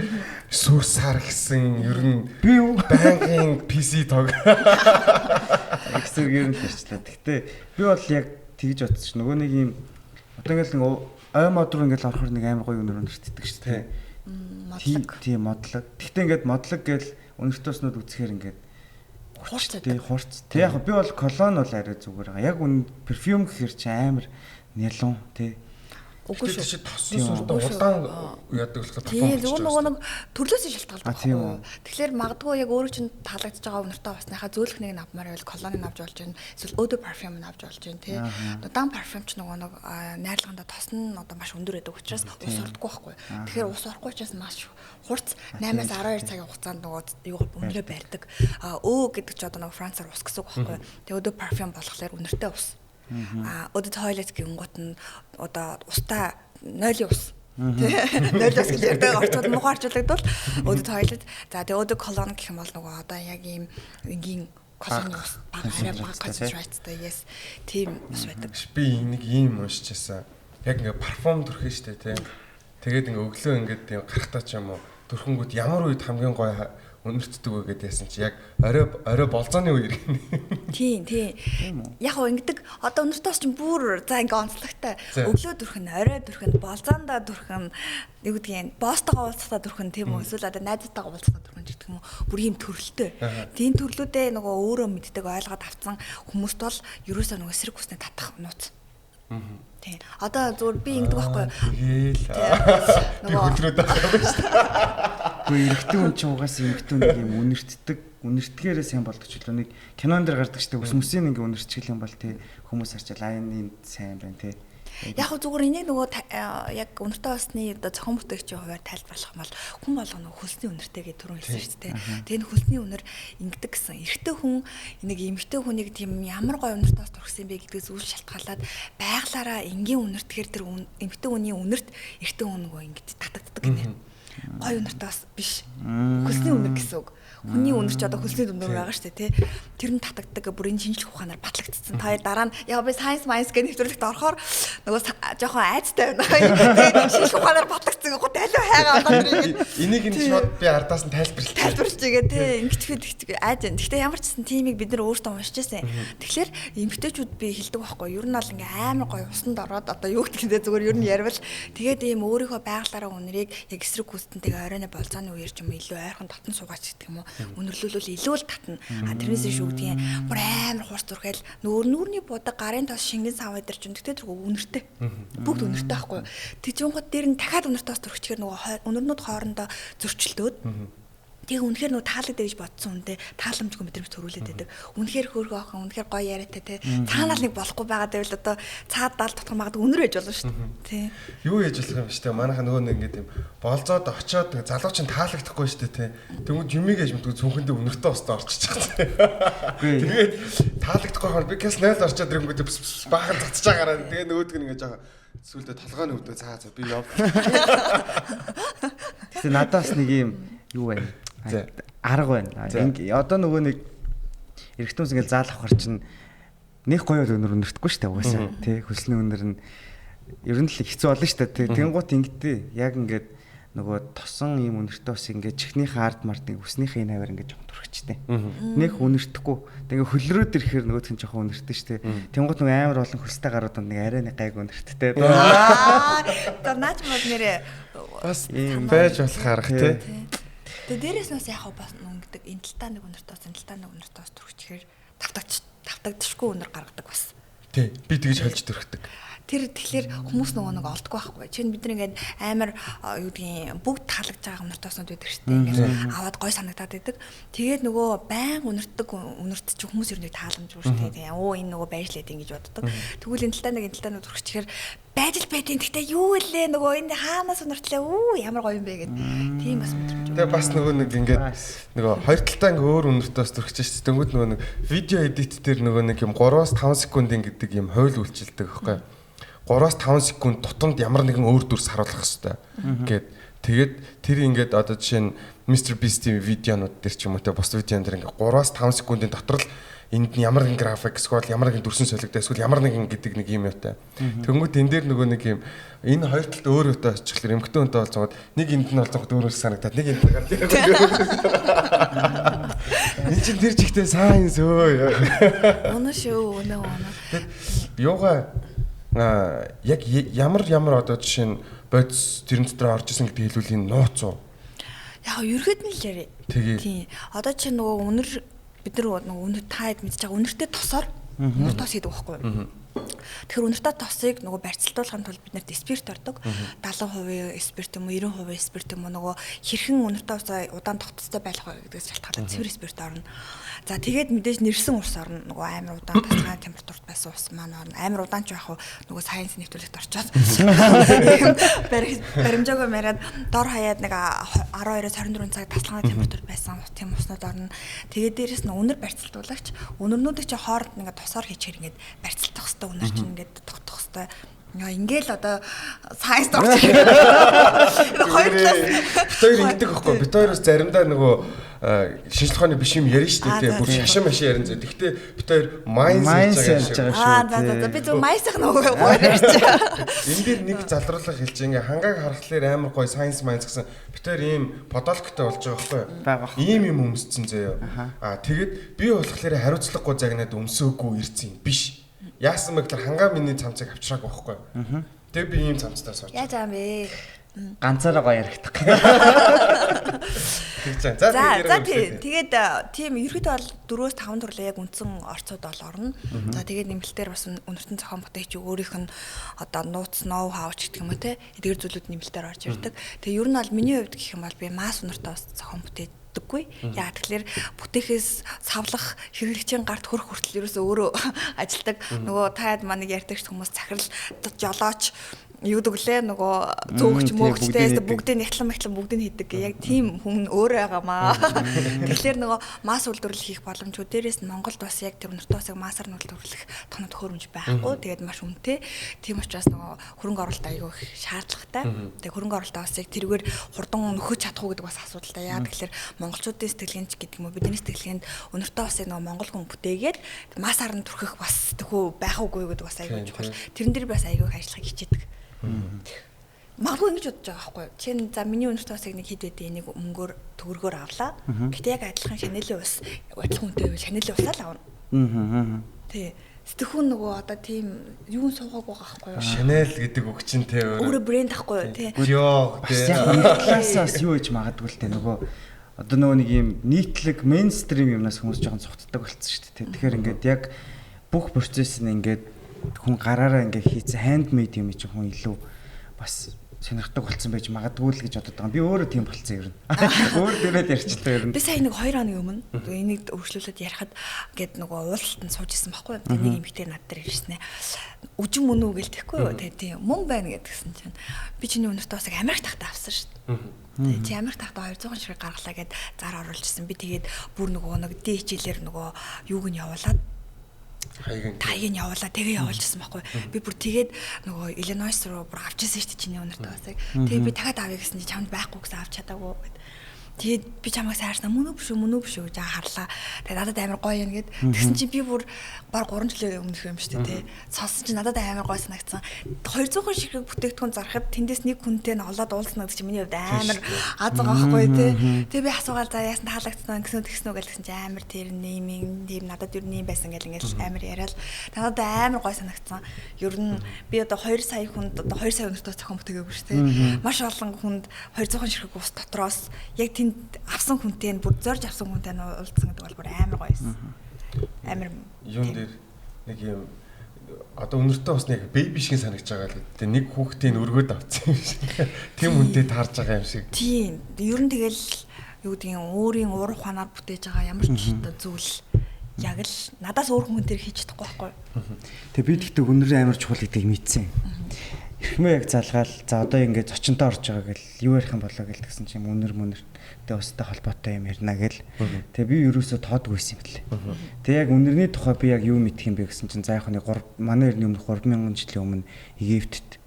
сүр сар гэсэн ер нь би юу байнгын PC тог эксэр гэр нь ярьчлаа. Гэхдээ би бол яг тэгж бодсон чинь нөгөө нэг юм одоо ингээд нэг ой мод руу ингээд орохоор нэг амар гоё үнэр үнэртдэг шүү дээ. Модлог. Тийм модлог. Гэхдээ ингээд модлог гээл үнэрт уснууд үзэхээр ингээд хурц. Тийм хурц. Тэг яг би бол колон бол арай зүгээр байгаа. Яг үн перфюм гэхэр чи амар нялуун тий. Үгүй шүү. Чи тосон суртаа улаан яадаг болохоор парфюм. Тийм зүгээр нөгөө нэг төрлөөс шалтгаалдаг байхгүй юу. Тэгэхээр магадгүй яг өөрөө чинь таалагдж байгаа үнэртээ усныхаа зөөлөх нэг нь авмаар байвал колоныг авч болж байна. Эсвэл өөдөө парфюм нь авч болж байна тий. Удаан парфюм ч нөгөө нэг найрлагандаа тос нь одоо маш өндөр байдаг учраас ус урдаггүй байхгүй. Тэгэхээр ус орохгүй учраас маш хурц 8-аас 12 цагийн хугацаанд нөгөө юу үнэрээ барьдаг. Өө гэдэг чи одоо нөгөө Францаар ус гэсэн үг байхгүй. Тэгээ өөдөө парфюм болохоор үнэртэй ус. Eau de toilette гэнгүүт нь одоо устай нойлын ус. Нойлын ус гэж ярьдаг орчууд муухай орчуулагдвал eau de toilette. За тэгээ eau de cologne гэх юм бол нөгөө одоо яг ийм энгийн колоны ус бага арай бага concentrateтай yes тийм ус байдаг. Би нэг ийм уншижсэн. Яг ингээ парфюм түрхэн штэ тийм. Тэгээд ингээ өглөө ингээ тийм гарахтаа ч юм уу түрхэнгүүт ямар үед хамгийн гоё үнэртдэг вэ гэдээ яасан чи яг орой болзооны үеэр гинэ. Тийм тийм. Яг гоо ингэдэг одоо үнэртээс чинь бүр за ингээ онцлогтой. Өглөө түрхэн, орой түрхэн, болзоондоо түрхэн, юу гэдгийг босстойгоо уулзахдаа түрхэн тийм үү? Эсвэл одоо найзтайгаа уулзахдаа түрхэн гэдэг юм уу? Бүр ийм төрөлтэй. Тийм төрлүүдээ нөгөө өөрөө мэддэг ойлгоод авцсан хүмүүст бол ерөөсөө нөгөө эсрэг хүснээ татах нууц. Тийм. Одоо зүгээр би ингэдэг байхгүй юу? Тэгэл. Би хөдрөөд байгаа юм шүү дээ. Гэхдээ эрэгтэй хүн чинь угаасаа эмэгтэй хүн нэг юм үнэртдэг, үнэртгээрээ сайн болдог ч үлээ. Нэг кинон дээр гардаг ч тийм ус мөсийн ингээ үнэрчгэл юм бол тий хүмүүс харчаал аа энэ сайн байна тий. Яг хөө зүгээр энийг нөгөө яг үнэртэй усны одоо зохион бүтээгчийн хувьар тайлбарлах юм бол хүн болгоно хөлсний үнэртэй гэж түрүүн хэлсэн шүү дээ. Тэгээ энэ хөлсний үнэр ингэдэг гэсэн. Эрэгтэй хүн нэг эмэгтэй хүнийг тийм ямар гоё үнэртэй ус турхсан бэ гэдгээс үл шалтгаалаад байглаараа энгийн үнэртгэхэр тэр эмэгтэй хүний үнэрт эрэгтэй хүн нөгөө ингэж татагддаг гинэ. Гоё үнэртэй ус биш. Хөлсний үнэр гэсэн үг. Хүний үнэр ч одоо хөлсний дүндээр байгаа шүү дээ тий. Тэр нь татагддаг бүр энэ шинжлэх ухаанаар батлагдсан. Та хоёр дараа нь яа би science mines гэх нэвтрүүлэгт орохоор нөгөө жоохон айцтай байна. Шинжлэх ухаанаар батлагдсан гэх аливаа хайгаа болоод тэр энийг нь шууд би ардаас нь тайлбарлаж тайлбарлаж игээ тий. Ингэчгээд тэгчгээ айж байна. Гэхдээ ямар ч гэсэн тимийг бид нар өөртөө уншиж байсан. Тэгэхээр эмгтээчүүд би хэлдэг байхгүй. Ер нь бол ингээ амар гоё усанд ороод одоо юу гэдэг нь зүгээр ер нь ярил тэгээд ийм өөрийнхөө байглаараа үнэрийг яг эсрэг гүйцэтэнтэйгээ оройн болзооны үеэр ч юм уу илүү ойрхон татан суугаач гэдэг юм уу. Үнэрлүүлвэл илүү л татна. А тэрнээс биш үгдгийн бүр амар хурц түрхэл нүүр нүүрний будаг гарын тос шингэн сав өдр чинь тэгтээ тэрхүү үнэртэй. Бүгд үнэртэй байхгүй юу. Тэг жингууд дээр нь дахиад үнэртээс түрхчихээр нөгөө үнэрнүүд хоорондоо зөрчилдөөд. Тэгээ үнэхээр нөгөө таалагдав гэж бодсон үндэ тааламжгүй мэдрэмж төрүүлээд байдаг. Үнэхээр хөөрхөн охин, үнэхээр гоё яриатай те. Цаанаал нэг болохгүй байгаа гэвэл одоо цаад дал тутах магадгүй үнэр байж болно шүү дээ. Тий. Юу яаж болох юм бэ штэ. Манайха нөгөө нэг ингээд юм болзоод очиод залуу чинь таалагдахгүй штэ те. Тэнгүүд юмыг яаж мэдгүй цүнхэндээ үнэртэй устаа орчиж байгаа. Тэгээд таалагдахгүй хаа би гэс 0 орчоод ирэнгүүтээ баахан цацж байгаараа. Тэгээ нөгөөдг нь ингээд жаа сүулдэ толгойн өвдөө цаа цаа би яв. Тэгсэн надаас нэг юм юу байна? Арга байна. Одоо нөгөө нэг эрэгтэй хүмүүс ингээл заал авахар чинь нэг гоё өнөр өнөртөхгүй шүү дээ угаасаа тий хөлсний өнөр нь ер нь л хэцүү болно шүү дээ. Тэнгуут ингэдэй яг ингээд нөгөө тосон ийм өнөртөө бас ингээд чихнийхээ ард мард нэг үснийхээ энэ хавар ингээд жоохон түрхчтэй. Нэг өнөртөхгүй. Тэгээ хөлрөөд ирэхээр нөгөөх нь жоохон өнөртөн шүү дээ. Тэнгуут нөгөө амар олон хөлстэй гарууд нэг арай нэг гайг өнөрттэй. За наач мод нэрээ бас байж болох арга тий. Тэгээ дээрээс нь бас яг бас ингэдэг энэ талтаа нэг өнөртөөс энэ талтаа нэг өнөртөөс түрхчихээр тавтагдчихгүй өнөр гаргадаг бас. Тий, би тэгж хольж түрхдэг. Тэр тэгэхээр хүмүүс нөгөө нэг олдгүй байхгүй. Чинь бид нар ингээд амар юу гэдгийг бүгд таалагдж байгаа өнөртөөснүүд байдаг шүү дээ. Ингээд аваад гой санагдаад байдаг. Тэгээд нөгөө байн өнөртдөг өнөрт чи хүмүүс ер нь тааламжгүй шүү дээ. Тэгээ оо энэ нөгөө байж лээд ингэж боддог. Тэгвэл энэ талтаа нэг энэ талтаа нэг түрхчихээр байж л байдیں۔ Гэхдээ юу вэ нөгөө энэ хаанаас өнөртлээ үү ямар гоё юм бэ гэд. Тийм бас мэдрэмж. Тэгээ бас нөгөө нэг ингээд нөгөө хоёр талтаа ингээ өөр өнөртөөс түрхэж шүү дээ. Тэнгүүд нөгөө нэг видео эдит дээр нөгөө нэг юм 3-5 секундын гэдэг юм хойл үйлчилдэг байхгүй. 3-5 секунд тутамд ямар нэгэн өөр дүрс харуулах хэвээр гээд тэгээд тэр ингээд одоо жишээ нь Mr Beast-ийн видеонууд дээр ч юм уу те бус видеон дээр ингээд 3-5 секундын дотор л энд нь ямар нэгэн график эсвэл ямар нэгэн дүрсэн солигдоо эсвэл ямар нэгэн гэдэг нэг юм юутай. Тэнгүүт энэ дээр нөгөө нэг юм энэ хоёр талд өөр өөртөө очихлоор эмгтэн хүнтэй болцоод нэг энд нь болцоод өөр өөр санагдаад нэг энд гарч ирэх. Энд чинь тэр чигтээ сайнс өө. Үнэ шүү, үнэ үнэ. Юугаа яг ямар ямар одоо жишээ нь бодис тэрэн дотор орж исэн гэдгийг хэлвэл энэ нууц уу? Яг ерөөд нь л яриа. Тийм. Одоо чи нөгөө үнэр бид нар нөгөө үнэр та хэд мэдж байгаа үнэртэй тосоор үнэр тос хийдэг байхгүй юу? Тэгэхээр үнэртэй тосыг нөгөө барьцалдуулахын тулд бид нарт спирт ордог. 70% спирт юм уу 90% спирт юм уу нөгөө хэрхэн үнэртэй усаа удаан тогтцтой байх вэ гэдгээс шалтгаалаад цэвэр спирт орно. За тэгээд мэдээж нэрсэн ус орно. Нөгөө амар удаан тасалгааны температурт байсан ус маань орно. Амар удаан ч байх уу нөгөө сайенс нэвтрүүлэгт орчоод баримжаагүй мариад дор хаяад нэг 12-оос 24 цаг тасалгааны температурт байсан тийм уснууд орно. Тэгээд дээрэс нь үнэр барьцалдуулагч үнэрнүүдийг чи хооронд ингээд тосоор хийчихэр ингээд барьцалдах хэвээр үнэр чинь ингээд тогтох хэвээр. Ингээл одоо сайенс орж ирээ. Хоёр талаас бит хоёр ингэдэг байхгүй. Бит хоёроос заримдаа нөгөө шинжлэх ухааны биш юм ярина шүү дээ. Бүр шашин машин ярина зэ. Гэхдээ бит хоёр майнс ярьж байгаа шүү. Аа за за би зөв майсах нөгөө гоё ярьчих. Энэ дээр нэг залруулга хэлж ингээ хангааг харахлаар амар гоё сайенс майнс гэсэн бит хоёр ийм подолктой болж байгаа байхгүй. Ийм юм өмсцэн заяа. Аа тэгэд би болохоор хариуцлагагүй загнаад өмсөөгүй ирсэн юм биш. Яасан бэ гэхээр хангаа миний цамцыг авчраагүй байхгүй. Тэгээ би ийм цамцтай сууж. Яаж аа бэ? Ганцаараа гоё яригдах. Тэгж. За тэгээд тийм ерөөдөө бол 4-5 төрлөө яг үндсэн орцууд бол орно. За тэгээд нэмэлтээр бас үнэртэн зохион бүтээгч өөрийнх нь одоо нууц ноу хау ч гэх юм уу те эдгээр зүйлүүд нэмэлтээр орж ирдэг. Тэгээ ер нь бол миний хувьд гэх юм бол би масс үнэртээ бас зохион бүтээдэггүй. Яг тэгэхээр бүтээхээс савлах хэрэглэгчийн гарт хөрөх хүртэл ерөөсөө өөрөө ажилдаг. Нөгөө таад маань нэг ярьдаг ч хүмүүс захирал жолооч юу гэвэл нөгөө зөөгч мөөгчтэй бүгдийг нягтлан магтлан бүгдийг хийдэг. Яг тийм хүн өөрөө байгаамаа. Тэгэхээр нөгөө масс үйлдвэрлэл хийх боломжгүй. Дээрээс нь Монголд бас яг тэр үнэртэй усыг массаар нь үйлдвэрлэх тоног төхөөрөмж байхгүй. Тэгээд маш үнэтэй. Тийм учраас нөгөө хөрөнгө оруулалт аягүй их шаардлагатай. Тэгээд хөрөнгө оруулалтаа бас яг тэрүүгээр хурдан нөхөж чадах уу гэдэг бас асуудалтай. Яа тэгэхээр монголчуудын сэтгэлгээнд ч гэдэг юм уу бидний сэтгэлгээнд үнэртэй усыг нөгөө монгол хүн бүтээгээд массаар нь түрхэх бас төхөө байх уугүй гэдэг бас аягүй чухал. Тэрэн дээр бас аягүй их ажиллахыг хичээдэг. Магадгүй ингэж бодож байгаа байхгүй юу? Чинь за миний үнэрт усыг нэг хэд хэдэн энийг мөнгөөр төгрөгөөр авлаа. Гэтэ яг адилхан Шанелийн ус адилхан үнэтэй байвал Шанелийн усаа л авна. Тий. Сэтгхүүн нөгөө одоо тийм юун суугаагүй байгаа байхгүй юу? Шанел гэдэг үг чинь те өөрөө брэнд байхгүй юу? Тий. Йоо тий. Яг нэг талаас бас юу гэж магадгүй л те нөгөө одоо нөгөө нэг юм нийтлэг мейнстрим юмнаас хүмүүс жоохон цухтдаг болсон шүү дээ. Тэгэхээр ингээд яг бүх процесс нь ингээд хүн гараараа ингээ хийцэн handmade юм чинь хүн илүү бас сонирхдаг болсон байж магадгүй л гэж бодод байгаа. Би өөрөө тийм болцсон ер нь. Өөр дээрээ ярьчлаа ер нь. Би сая нэг 2 хоногийн өмнө энийг өөрчлүүлээд ярихад гээд нөгөө уулалтанд сууж исэн байхгүй юу. Нэг эмэгтэй над дээр ирсэн ээ. Үжин мөн үү гэл тэхгүй юу. Тэгээ тийм мөн байна гэдгсэн чинь би чиний өнөртөө бас Америк тахта авсан шүү дээ. Тэгээ чи Америк тахта 200 ширхэг гаргалаа гэд зар оруулжсэн. Би тэгээд бүр нөгөө нэг DHL-ээр нөгөө юуг нь явуулаад таяг нь явуулаа тэгээ явуулчихсан байхгүй. Би бүр тэгээд нөгөө Иллинойс руу бүр авч ирсэн шүү дээ чиний өнөртөө басыг. Тэгээ би дахиад авъя гэсэн чи чамд байхгүй гэсэн авч чадаагүй гэд. Тэгээд би чамайг сайрснаа мөн үү биш үү мөн үү биш үү гэж харлаа. Тэгээд надад амар гоё юм гэд. Тэгсэн чи би бүр баг 3 жилийн өмнөх юм шүү дээ тий. Сонсон чи надад амар гоё санагдсан. 200 ширхэг бүтээгдэхүүн зархад тэндээс нэг хүнтэй нь олоод уулзна гэдэг чи миний хувьд амар аз байгаа байхгүй тий. Тэгээ би асуугаал за яасан таалагдсан гэсэн тэгсэн үү гэсэн чи амар тэр нэмийн тийм надад ер нь юм байсан гэл ингээл амар яриад надад амар гоё санагдсан. Ер нь би одоо 2 сая хүнд одоо 2 сая өнөртөө зохион бүтээгээгүй шүү дээ. Маш олон хүнд 200 ширхэг ус дотроос яг тэнд авсан хүнтэй нь бүр зорж авсан хүнтэй нь уулзсан гэдэг бол бүр амар гоё байсан. Амар юун дээр нэг юм одоо өнөртөө бас нэг бэби шиг санагдаж байгаа л дээ. Нэг хүүхдийн өргөөд авсан юм шиг. Тийм хүнтэй таарж байгаа юм шиг. Тийм. Ер нь тэгэл юу гэдгийг өөрийн уур ухаанаар бүтээж байгаа ямар ч одоо зүйл яг л надаас өөр хүн тэр хийж чадахгүй байхгүй. Тэгээ би тэгтээ өнөрийн амар чухал гэдгийг мэдсэн. Эрхмээ яг залгаал за одоо ингээд зочинтой орж байгаа гэл юу ярих юм болоо гэл тэгсэн чинь өнөр мөнөртэй устай холбоотой юм ярина гэл. Тэгээ би ерөөсөө тоодгүй байсан юм лээ. Тэгээ яг өнөрний тухай би яг юу мэдх юм бэ гэсэн чинь за яг нэг 3 манай эртний өмнөх 3000 жилийн өмнө Египтэд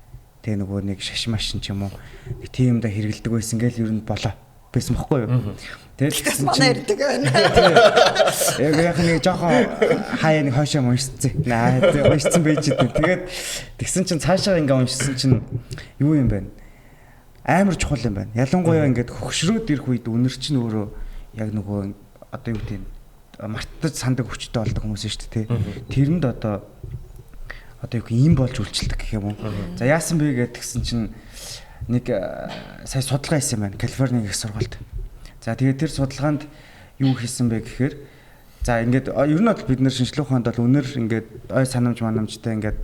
тэгээ нөгөө нэг шаш машин ч юм уу нэг тийм юмда хэрэгэлдэг байсан гэл ер нь болоо байсан бохгүй юу. Тэгээд тэгсэн манай ирдэг байна. Яг яг нэг жоохон хаяа нэг хойшоо уншицсан. Наа уншицсан байж дээ. Тэгээд тэгсэн чинь цаашаа ингээ уншсан чинь юу юм бэ? Амар чухал юм байна. Ялангуяа ингээд хөгшрөөд ирэх үед үнэр чинь өөрөө яг нөгөө одоо юу гэдэг нь мартаж сандаг хүчтэй болдог хүмүүс шүү дээ. Тэрэнд одоо юу гэх юм болж үйлчлдэг гэх юм уу. За яасан бэ гэдгсэн чинь нэг сая судалгаа хийсэн байна. Калифорни их сургуульд. За тэгээд тэр судалгаанд юу хийсэн бэ гэхээр за ингээд ер нь бол бид нэр шинжлэх ухаанд бол үнэр ингээд ой санамж манамжтай ингээд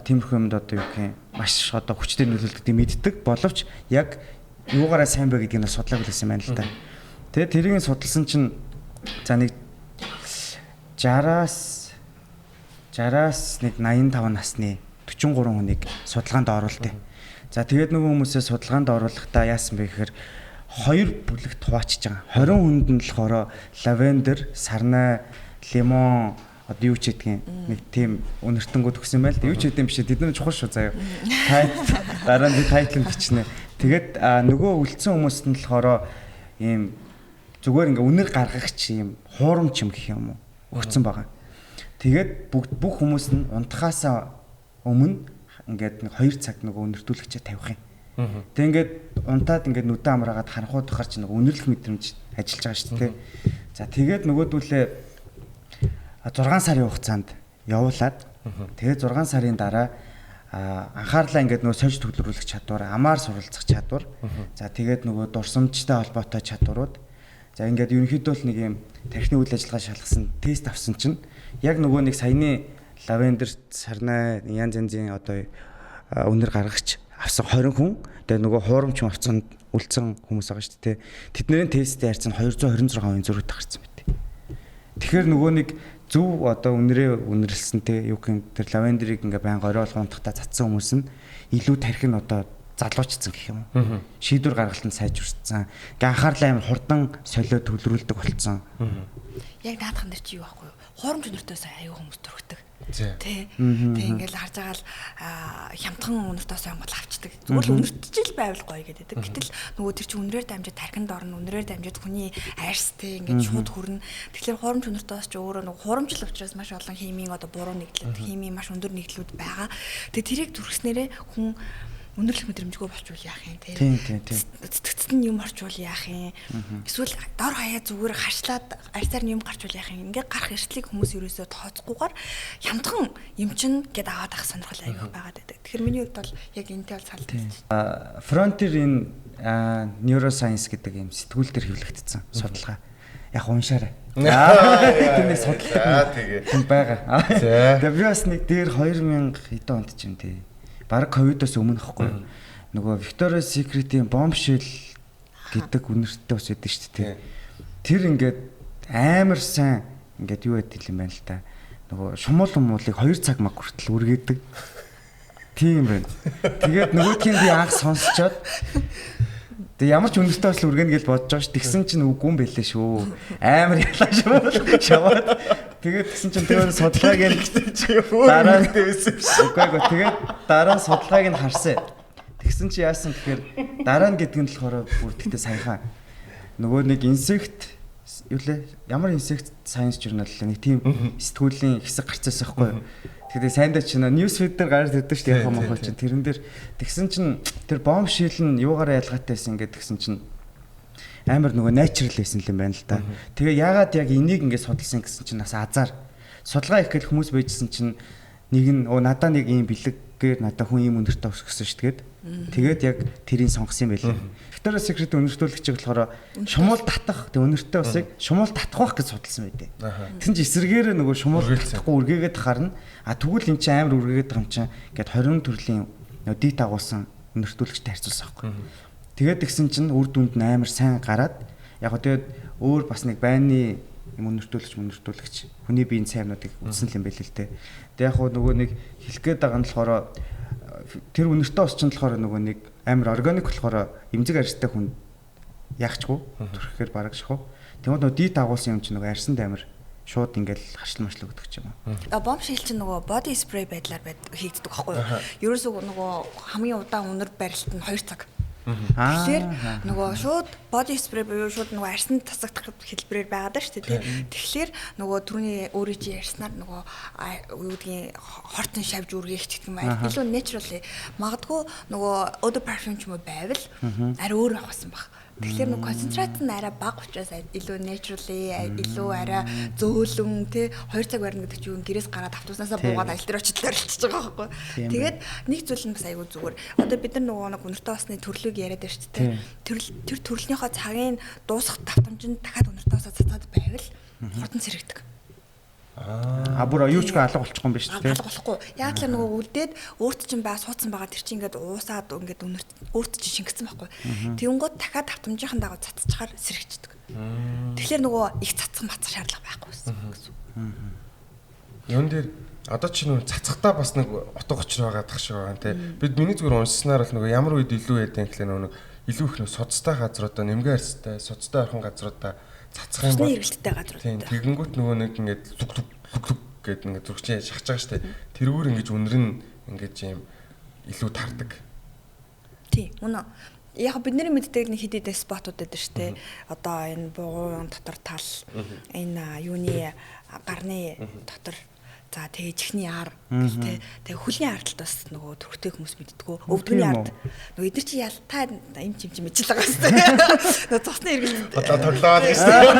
тиймэрхүү юмд одоо юу гэх юм маш одоо хүчтэй нөлөөлдөг мэддэг боловч яг юугаараа сайн бэ гэдгийг нь судлаагүй байсан байна л да. Тэгээд тэрийг судалсан чинь за нэг 60-аас нэг 85 насны 43 хүнийг судалгаанд оруултыг. За тэгээд нөгөө хүмүүсээ судалгаанд оруулахдаа яасан бэ гэхээр хоёр бүлэгт хуваачиж байгаа. 20 хүнд нь болохоор лавендер, сарнай, лимон одоо юу ч гэдгийг нэг тийм үнэртэнгүүд өгсөн байл. Юу ч гэдэм биш. Тэд нар чухал шүү заяа. Дараа нь би тайтл нь бичнэ. Тэгээд нөгөө үлдсэн хүмүүст нь болохоор ийм зүгээр ингээ үнэр гаргагч ийм хуурамч юм гэх юм уу өгсөн байгаа. Тэгээд бүх хүмүүс нь унтахаасаа өмнө ингээд нэг 2 цаг нөгөө үнэртүүлэгчээ тавих юм. Тэг ингээд унтаад ингээд нүдэн амраагаад харанхууд гарч нөгөө үнэрлэх мэдрэмж ажиллаж байгаа шүү дээ. За тэгээд нөгөөдүүлээ 6 сарын хугацаанд явуулаад тэгээд 6 сарын дараа анхаарлаа ингээд нөгөө сольж төвлөрүүлэх чадвар, амаар суралцах чадвар. За тэгээд нөгөө дурсамжтай холбоотой чадварууд. За ингээд ерөнхийдөө л нэг юм тархины үйл ажиллагаа шалгасан тест авсан чинь яг нөгөө нэг саяны лавендер, сарнай, янз янзын одоо үнэр гаргагч авсан 20 хүн. Тэгээ нөгөө хуурамч авсан үлдсэн хүмүүс байгаа шүү дээ. Тэдний тестийн харьцаа нь 226% зөрүүтэй гарсан мэт. Тэгэхээр нөгөө нэг зөв одоо үнэрээ үнэрлсэн те юу гэх юм тэр лавендерийг ингээ байнга орой болгон унтахтаа татсан хүмүүс нь илүү тархи нь одоо залуучсан гэх юм уу. Шийдвэр гаргалтанд сайжирсан. Ингээ анхаарлаа амар хурдан солио төвлөрүүлдэг болцсон. Яг наадхан дээр чи юу байхгүй юу? Хуурамч үнэртээс аюу хүмүүс төрөгдөг. Тэ. Тэг ингээл харж байгаа л хямдхан үнэртээс онгол авчдаг. Зүгээр л үнэртжил байвал гоё гэдэг. Гэтэл нөгөө тэр чинь үнрээр дамжиж тархинд орно, үнрээр дамжиж хүний арьс тэ ингээд шууд хүрнэ. Тэгэхээр хуурамч үнэртээс ч өөрөө нөгөө хуурамчл учраас маш олон химийн одоо буруу нэгдлүүд, химийн маш өндөр нэгдлүүд байгаа. Тэгээ тэрийг түрхснээрээ хүн үнэрлэх мэдрэмжгүй болчвол яах юм те. Цэцэгцэд нь юм орчвол яах юм. Эсвэл дор хаяа зүгээр хашлаад арьсаар нь юм гарчвал яах юм. Ингээ гарах эрсдлийг хүмүүс ерөөсөө тооцохгүйгээр хямдхан юм чин гэд аваад ах сонирхол аяг байгаад байдаг. Тэгэхээр миний хувьд бол яг энэтэй бол салж байна. Frontier in Neuroscience гэдэг юм сэтгүүл дээр хэвлэгдсэн судалгаа. Яг уншаарай. Тэр нэг судалдаг юм байгаа. Тэгээ би бас нэг дээр 2000 хэдэн онд ч юм те. Бараг ковидоос өмнө ихгүй. Нөгөө Victoria's Secret-ийн Bombshell гэдэг үнэртэй ус өгдөн шүү дээ. Тэр ингээд амар сайн ингээд юу байдаг юм байна л та. Нөгөө шумуул умуулыг 2 цаг маг хүртэл үргээдэг. Тийм байна. Тэгээд нөгөөдхийн би анх сонсчоод тэг ямар ч үнэртэй бас үргэнэ гэж бодож байгаа ш. Тэгсэн чинь үгүй юм байлээ шүү. Амар ялаа шумуул шаваад тэгээд тэгсэн чинь тэр судалгааг нь дараа нь үгүй тэгээд дараа нь судалгааг нь харсан. Тэгсэн чи яасан гэхээр дараа нь гэдэг нь болохоор бүр тэгтээ саяхан нөгөө нэг insect юу лээ ямар insect science journal лээ нэг тийм сэтгүүлийн хэсэг гарцаасан байхгүй юу. Тэгэхээр сайндаа чинь news feed дээр гараад ирдэг шүү дээ яхаа мохоо чинь тэрэн дээр тэгсэн чинь тэр bombshell нь юугаараа ялгаатай байсан ингээд тэгсэн чинь амар нөгөө natural байсан юм байна л да. Тэгээ яагаад яг энийг ингээд судалсан гэсэн чинь бас азар судалгаа их гэл хүмүүс байжсэн чинь нэг нь надаа нэг ийм бэлэггээр надаа хүн ийм өндөртэй өсгсөн шүү дээ. Тэгээд яг тэрийг сонгосон юм байлээ. Victoria's Secret өнөртүүлэгчийг болохоор шумуул татах, тэг өнөртэй усыг шумуул татах байх гэж судалсан байдээ. Тэгсэн чинь эсэргээрээ нөгөө шумуул татахгүй үргээгээд харна. А тэгвэл эн чинь амар үргээгээд байгаа юм чинь ингээд 20 төрлийн нөгөө дит агуулсан өнөртүүлэгчтэй харьцуулсан байхгүй. Тэгээд тэгсэн чинь үр дүнд нь амар сайн гараад яг гоо тэгээд өөр бас нэг байны юм өнөртүүлэгч хүний биеийн сайн юмнуудыг үзсэн л юм байл л дээ. Тэг яг гоо нөгөө нэг хэлэх гээд байгаа нь болохоор тэр үнэртэй ус чинь болохоор нөгөө нэг амар органик болохоор эмзэг арьстай хүн яахчгүй төрөхээр бараг шахав. Тэгмээд нөгөө дит агуулсан юм чинь нөгөө арьсанд амар шууд ингээл харшил маршил өгдөг ч юм уу. А бомбшил чинь нөгөө body spray байдлаар хийгддэг байхгүй юу? Ерөөсөө нөгөө хамгийн удаан үнэр барилт нь 2 цаг. Тэгэхээр нөгөө шууд body spray буюу шууд нөгөө арьсанд тасагдах хэлбэрээр байгаад байна шүү дээ. Тэгэхээр нөгөө түрүүний өөрийн чи ярьснаар нөгөө юу гэдгийг хортон шавж үргээх ч гэдэг юм аа. Илүү natural магадгүй нөгөө eau de parfum ч юм уу байвал арай өөр авах байсан баг. Тэгэхээр нөгөө концентрат нь арай бага учраас илүү naturally илүү арай зөөлөн тий 2 цаг барина гэдэг чинь гэрээс гараад автобуснасаа буугаад ажил дээр очиж оролцож байгаа байхгүй. Тэгээд нэг зүйл нь бас айгүй зүгээр. Одоо бид нар нөгөө нэг үнэртэй усны төрлийг яриад байна шүү дээ. Тэр төрлөнийхөө цагийн дуусах давтамжинд дахиад үнэртэй усаа цацаад байвал хурдан сэрэгдэг. А бүр юу ч үгүй алга болчихгүй юм байна шүү дээ. Алга болохгүй. Яг л нөгөө үлдээд өөрт чинь баа суудсан байгаа тэр чинь ингээд уусаад ингээд үнэрт өөрт чинь шингэсэн байхгүй. Тэнгууд дахиад давтамжийнхан дагуу цацчихаар сэрэгчдэг. Тэгэхээр нөгөө их цацах мацах шаардлага байхгүй гэсэн үг. Юун дээр одоо чи нөгөө цацхтаа бас нэг утга учир байгаа дах шиг байгаа те. Бид миний зүгээр уншсанаар бол нөгөө ямар үед илүү яадаг гэхлээр нөгөө илүү их нөгөө судастай газруудаа нэмгэн арьстай судастай орхон газруудаа цацах юм бол эргэлттэй газрууд. Тийм тэгэнгүүт нөгөө нэг ингээд лүг лүг лүг лүг гэд ингээд зүрхчээ шахаж байгаа штэ. Тэрүүр ингэж үнэр нь ингээд юм илүү тардаг. Тийм үнэ. Яг бидний мэддэг нэг хэд хэдэн спотууд байдаг штэ. Одоо энэ бугуун дотор тал, энэ юуны гарны дотор. За тэгээ чихний ар гэл тэ. Тэгээ хөлийн ардталт бас нөгөө төрхтэй хүмүүс мэддэггүй. Өвдгөний ард. Нөгөө эдгээр чи ялтаа им чим чим мэдчихэл байгаа хэвээр. Нөгөө цусны эргэлт. Одоо тоглоод гэсэн.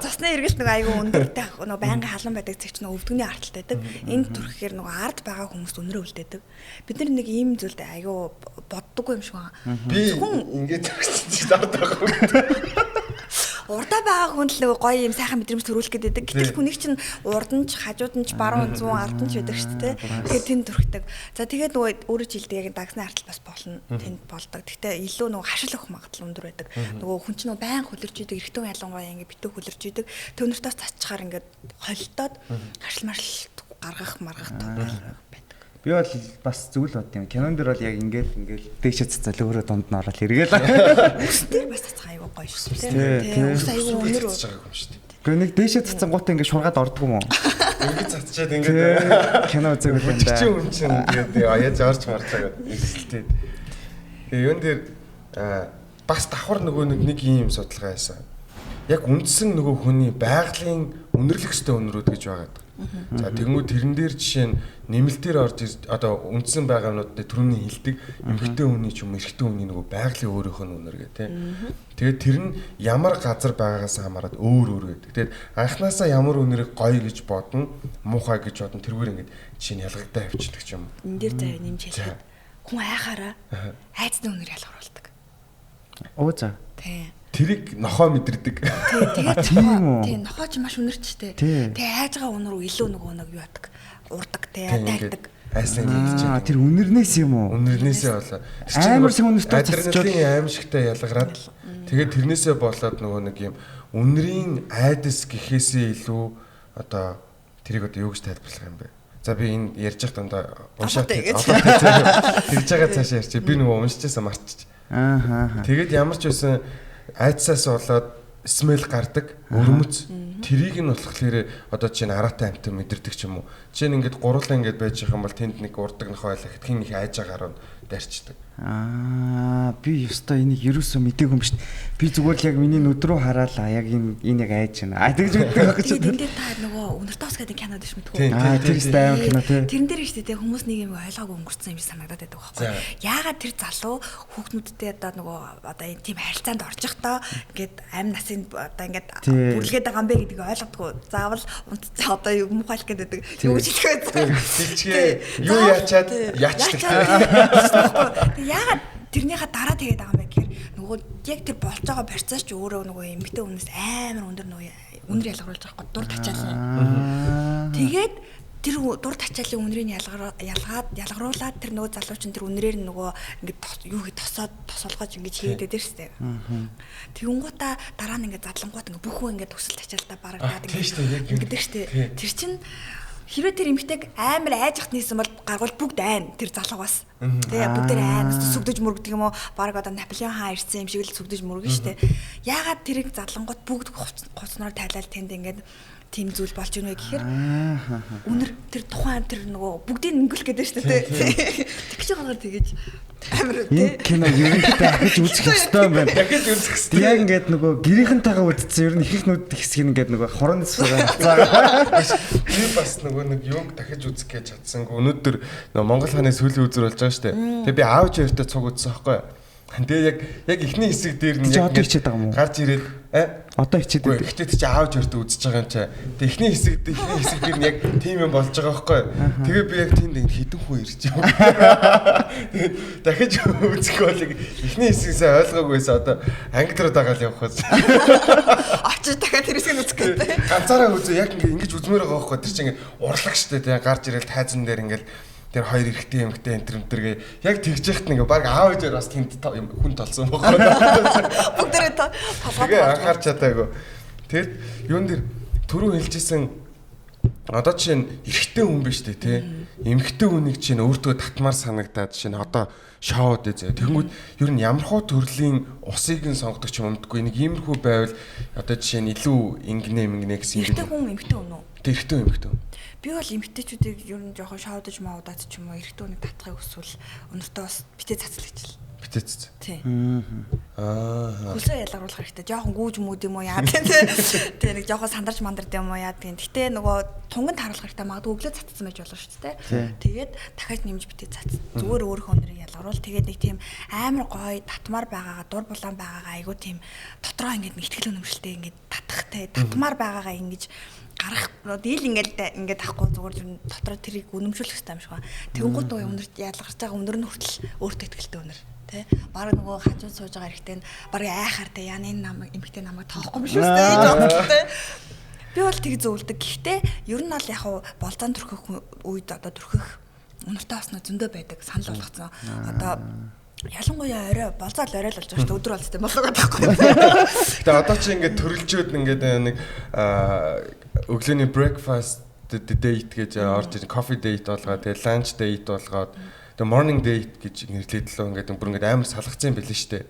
Цусны эргэлт нөгөө айгүй өндөртэй нөгөө байнгын халуун байдаг зэг чи нөгөө өвдгөний ардталт байдаг. Энэ төрхөөр нөгөө ард байгаа хүмүүс өнөрөө үлдээдэг. Бид нар нэг ийм зүйлд айгүй боддоггүй юм шиг байна. Би ингээд төрсөн чи ард байгаа хүн. Урдаа байгаа хүн л нөгөө гоё юм сайхан мэдрэмж төрүүлэх гэдэг. Гэтэл хүнийг чинь урд нь ч хажууд нь ч баруун зүүн ард нь ч байдаг шүү дээ. Тэгэхээр тэнд төрхдөг. За тэгээд нөгөө өөрөө ч хэлдэг яг дагсны артал бас болно. Тэнд болдог. Гэхдээ илүү нөгөө хашил өгөх магадлал өндөр байдаг. Нөгөө хүн чинь нөгөө байн хөлөрч идэг, эрэгтэй ялангуяа ингээ битүү хөлөрч идэг. Төвнөртөөс цацчихаар ингээд холилдоод хашил маршил гаргах маргах байдаг. Би бол бас зүйл бод юм. Кинон дээр бол яг ингээл ингээл дээшээ цацаал өөрөө дунд нь ороод эргээл. Үс дээр бас цацах айгүй гоё шүү дээ. Тийм. Үс айгүй өнөр цацж байгаа юм шүү дээ. Гэхдээ нэг дээшээ цацсан гут ингээ шургаад ордог юм уу? Ингээ цацчаад ингээд кино үзег юм да. Чи юм чинь тэгээд аяж орж марж байгаа эрсэлтэй. Тэгээ юун дээр бас давхар нөгөө нэг юм судалгаа хийсэн. Яг үндсэн нөгөө хүний байгалийн үнэрлэх ёстой үнрүүд гэж байгаа. За тэгмүү тэрэн дээр жишээ нь нэмэлтээр орж одоо үндсэн байгаа юмнууд дээр түрүүний хилдэг эмэгтэй хүний ч юм эрэгтэй хүний нөгөө байгалийн өөрийнх нь үнэр гэх тээ. Тэгээд тэр нь ямар газар байгаагаас хамаарат өөр өөр гэдэг. Тэгээд анханасаа ямар үнэрийг гоё гэж бодно, муухай гэж бодно тэрүүгээр ингээд жишээ нь ялгагдаа явчихдаг ч юм. Энэ дээр заяа нэмж хэлэхэд хүн айхаараа айцны үнэр ялгаруулдаг. Оо за. Тийм. Тэрийг нохоо мэдэрдэг. Тэгээд тийм үү? Тийм, нохоо ч маш үнэрч штэ. Тэгээ айж байгаа үнэр илүү нөгөө нэг юу яадаг. Урдаг те, дайрдаг. Айсан юм чинь. Тэр үнэрнээс юм уу? Үнэрнээсээ болоо. Амар шиг үнэртэй адреналин аимшигтай ялгараад тэгээд тэрнээсээ болоод нөгөө нэг юм үнэрийн айдас гэхээсээ илүү одоо тэрийг одоо юу гэж тайлбарлах юм бэ? За би энэ ярьж явах дандаа уншаад тэгж байгаа цаашаа ярьчих. Би нөгөө уншижсэн марччих. Аа. Тэгээд ямар ч байсан айдсаас болоод смэл гардаг, өрмөц. Тэрийг нь болохоор одоо чинь араатай амтан мэдэрдэг ч юм уу. Жишээ нь ингээд гурлаа ингээд байж байгаа юм бол тэнд нэг урдаг нохой байлаа гэхэд их айж байгаагаар нь дайрчдаг. Аа, би ёстой энийг ерөөсөө мдээгүй юм шүү дээ. Би зүгээр л яг миний нүд рүү хараалаа. Яг энэ яг айж байна. А тэгж мэддэг байх гэж. Тэгээд энэ дээр та нөгөө Өнөртөөс гэдэг кинод биш мэдгүй. Аа, тэр өстой амар кино тий. Тэрэн дээр шүү дээ хүмүүс нэг юм ойлгоогүй өнгөрцөн юм шиг санагдаад байдаг байхгүй. Яагаад тэр залуу хүүхнүүдтэй одоо нөгөө одоо энэ тийм харилцаанд орж явахдаа ингээд амь насын одоо ингээд бүрлгээд байгаа юм бэ гэдгийг ойлгодгоо. Заавал одоо юу муухайлах гэдэг юу гэж хэлэх вэ? Тэгчгээ юу яачаад яачдаг тий. Яагаад тэрнийхээ дараа тэгээд байгаа юм бэ гэхээр нөгөө яг тэр болж байгаа процесс ч өөрөө нөгөө эмэгтэй хүнээс амар өндөр нөгөө үнэр ялгаруулж байгаа байхгүй дур тачаалын. Тэгээд тэр дур тачаалын үнэрийг ялгаруулад тэр нөгөө залуу чинь тэр үнэрээр нөгөө ингээд юу хий тосоод тосолгож ингэж хийгээд байдаг шүү дээ. Тэгэнгუутаа дараа нь ингээд задлангууд ингээд бүх хүн ингээд төсөл тачаалдаа барагдаад ингээд ингэдэг шүү дээ. Тэр чинь хэрвээ тэр эмэгтэйг амар айж хат нийсэн бол гаргуул бүгд айн тэр залуу бас. Тэ бүгдээр айн сүгдэж мөргдөг юм уу? Бараг одоо Наполеон хаан ирсэн юм шиг л сүгдэж мөргөн штэ. Яагаад тэрийг задлангууд бүгд хувцсноор тайлал тэнд ингээд тийм зүйл болж ийнэ гэхээр үнэр тэр тухайн тэр нөгөө бүгдийг өнгөлөх гэдэг штэ тэ. Тэгж байгаагаар тэгэж амар тэ. Энэ кино ерөнхийдөө дахиж үзэх ёстой юм байна. Дахиж үзэх ёстой. Яг ингээд нөгөө гэрийнхэнтэйгээ үзсэн ер нь их их нүд хэсэг нь ингээд нөгөө хорон цэцгээ. Би бас нөгөө нэг юуг дахиж үзэх гэж чадсангүй. Өнөөдөр нөгөө Монгол хааны сүүлийн үзэр болж байгаа штэ. Тэгээ би аав хоёртой цуг үзсэн байхгүй юу? Тэгээ яг эхний хэсэг дээр нь яг одоо хичээд байгаа юм уу? Гарч ирээд одоо хичээд байдаг. Гэхдээ чи аав хоёртой үзэж байгаа юм чи. Тэгээ эхний хэсэг дээр нь яг тийм юм болж байгаа байхгүй юу? Тэгээ би яг тэнд ингэ хідэн хүн ирж байгаа. Тэгээд дахиж үзэх бол эхний хэсгээс ойлгоогүй байсан. Одоо англи руу дагаал явах байсан. Очиж дахиад тэр хэсгийг үзэх гэдэг. Ганцаараа үзээ яг ингэ ингэж үзмээр байгаа байхгүй. Тэр чинь ингэ урлаг штэ тэгээ гарч ирэл тайзан дээр ингэ тэр хоёр эрэгтэй эмэгтэй энтер энтергээ яг тэгж яхад нэг баг аав ээжээр бас тэнд хүн толсон байхгүй. Бүгдээрээ толгой анхаарч чадаагүй. Тэр юун дээр түрүү хэлжсэн одоо чинь эрэгтэй хүн биш үү те. Эмэгтэй хүнийг чинь өөртөө татмаар санагдаад чинь одоо шоуд ээ. Тэгэнгүүт ер нь ямар хуу төрлийн усыг нь сонгодог ч юм умдгүй. Нэг иймэрхүү байвал одоо жишээ нь илүү ингэнэ ингэнэ гэсэн юм. Эрэгтэй хүн эмэгтэй хүн үү? Тэр эрэгтэй эмэгтэй хүн. Би бол эмэгтэйчүүдийг ер нь жоохон шоудаж маудаад ч юм уу эрэгтэй хүнийг татахыг хүсвэл өнөртөө бас битээ цацлах гэж л. Битээ цац. Тий. Аа. Хөлсөө ялгаруулах хэрэгтэй. Жоохон гүүж мүүд юм уу яа тий. Тий нэг жоохон сандарч мандард юм уу яа тий. Гэтэ нөгөө тунган тааруулах хэрэгтэй. Магадгүй өглөө цацсан байж болно шүү дээ. Тэгээд дахиад нэмж битээ цац. Зүгээр өөрийнхөө өнөрийг ялгаруул. Тэгээд нэг тийм амар гоё татмаар байгаагаа дур булаан байгаагаа айгу тийм дотроо ингээд нэг ихтгэл үнэмшилтэй ингээд татахтай татмаар байгаагаа ингэж гарах дийл ингээд авахгүй зүгээр дотроо тэрийг үнэмшүүлэх хэрэгтэй юм шиг байна. Тэгэнгүүт нөгөө өнөрт ялгарч байгаа өнөр нь хүртэл өөртөө ихтэй өнөр тий. Бараг нөгөө хажууд сууж байгаа эрэгтэй нь бараг айхаар тий яа энэ намайг эмэгтэй намайг тоохгүй юм шүү дээ гэж боддог тий. Би бол тэг зөвлөдөг. Гэхдээ ер нь бол яг хуу болзон төрхөх үед одоо төрхөх өнөртөө осноо зөндөө байдаг санал болгоцсон. Одоо ялангуяа орой болзоол орой л болж байгаа шүү дээ. Өдөр болцсон болоо гэдэг байхгүй. Гэтэ одоо чи ингээд төрөлжөөд ингээд нэг өглөөний breakfast date гэж орж ирэн coffee date болгоод тэгээ lunch date болгоод тэгээ morning date гэж нэрлэдэг лөө ингээд бүр ингээд амар салгацсан юм билээ шүү дээ.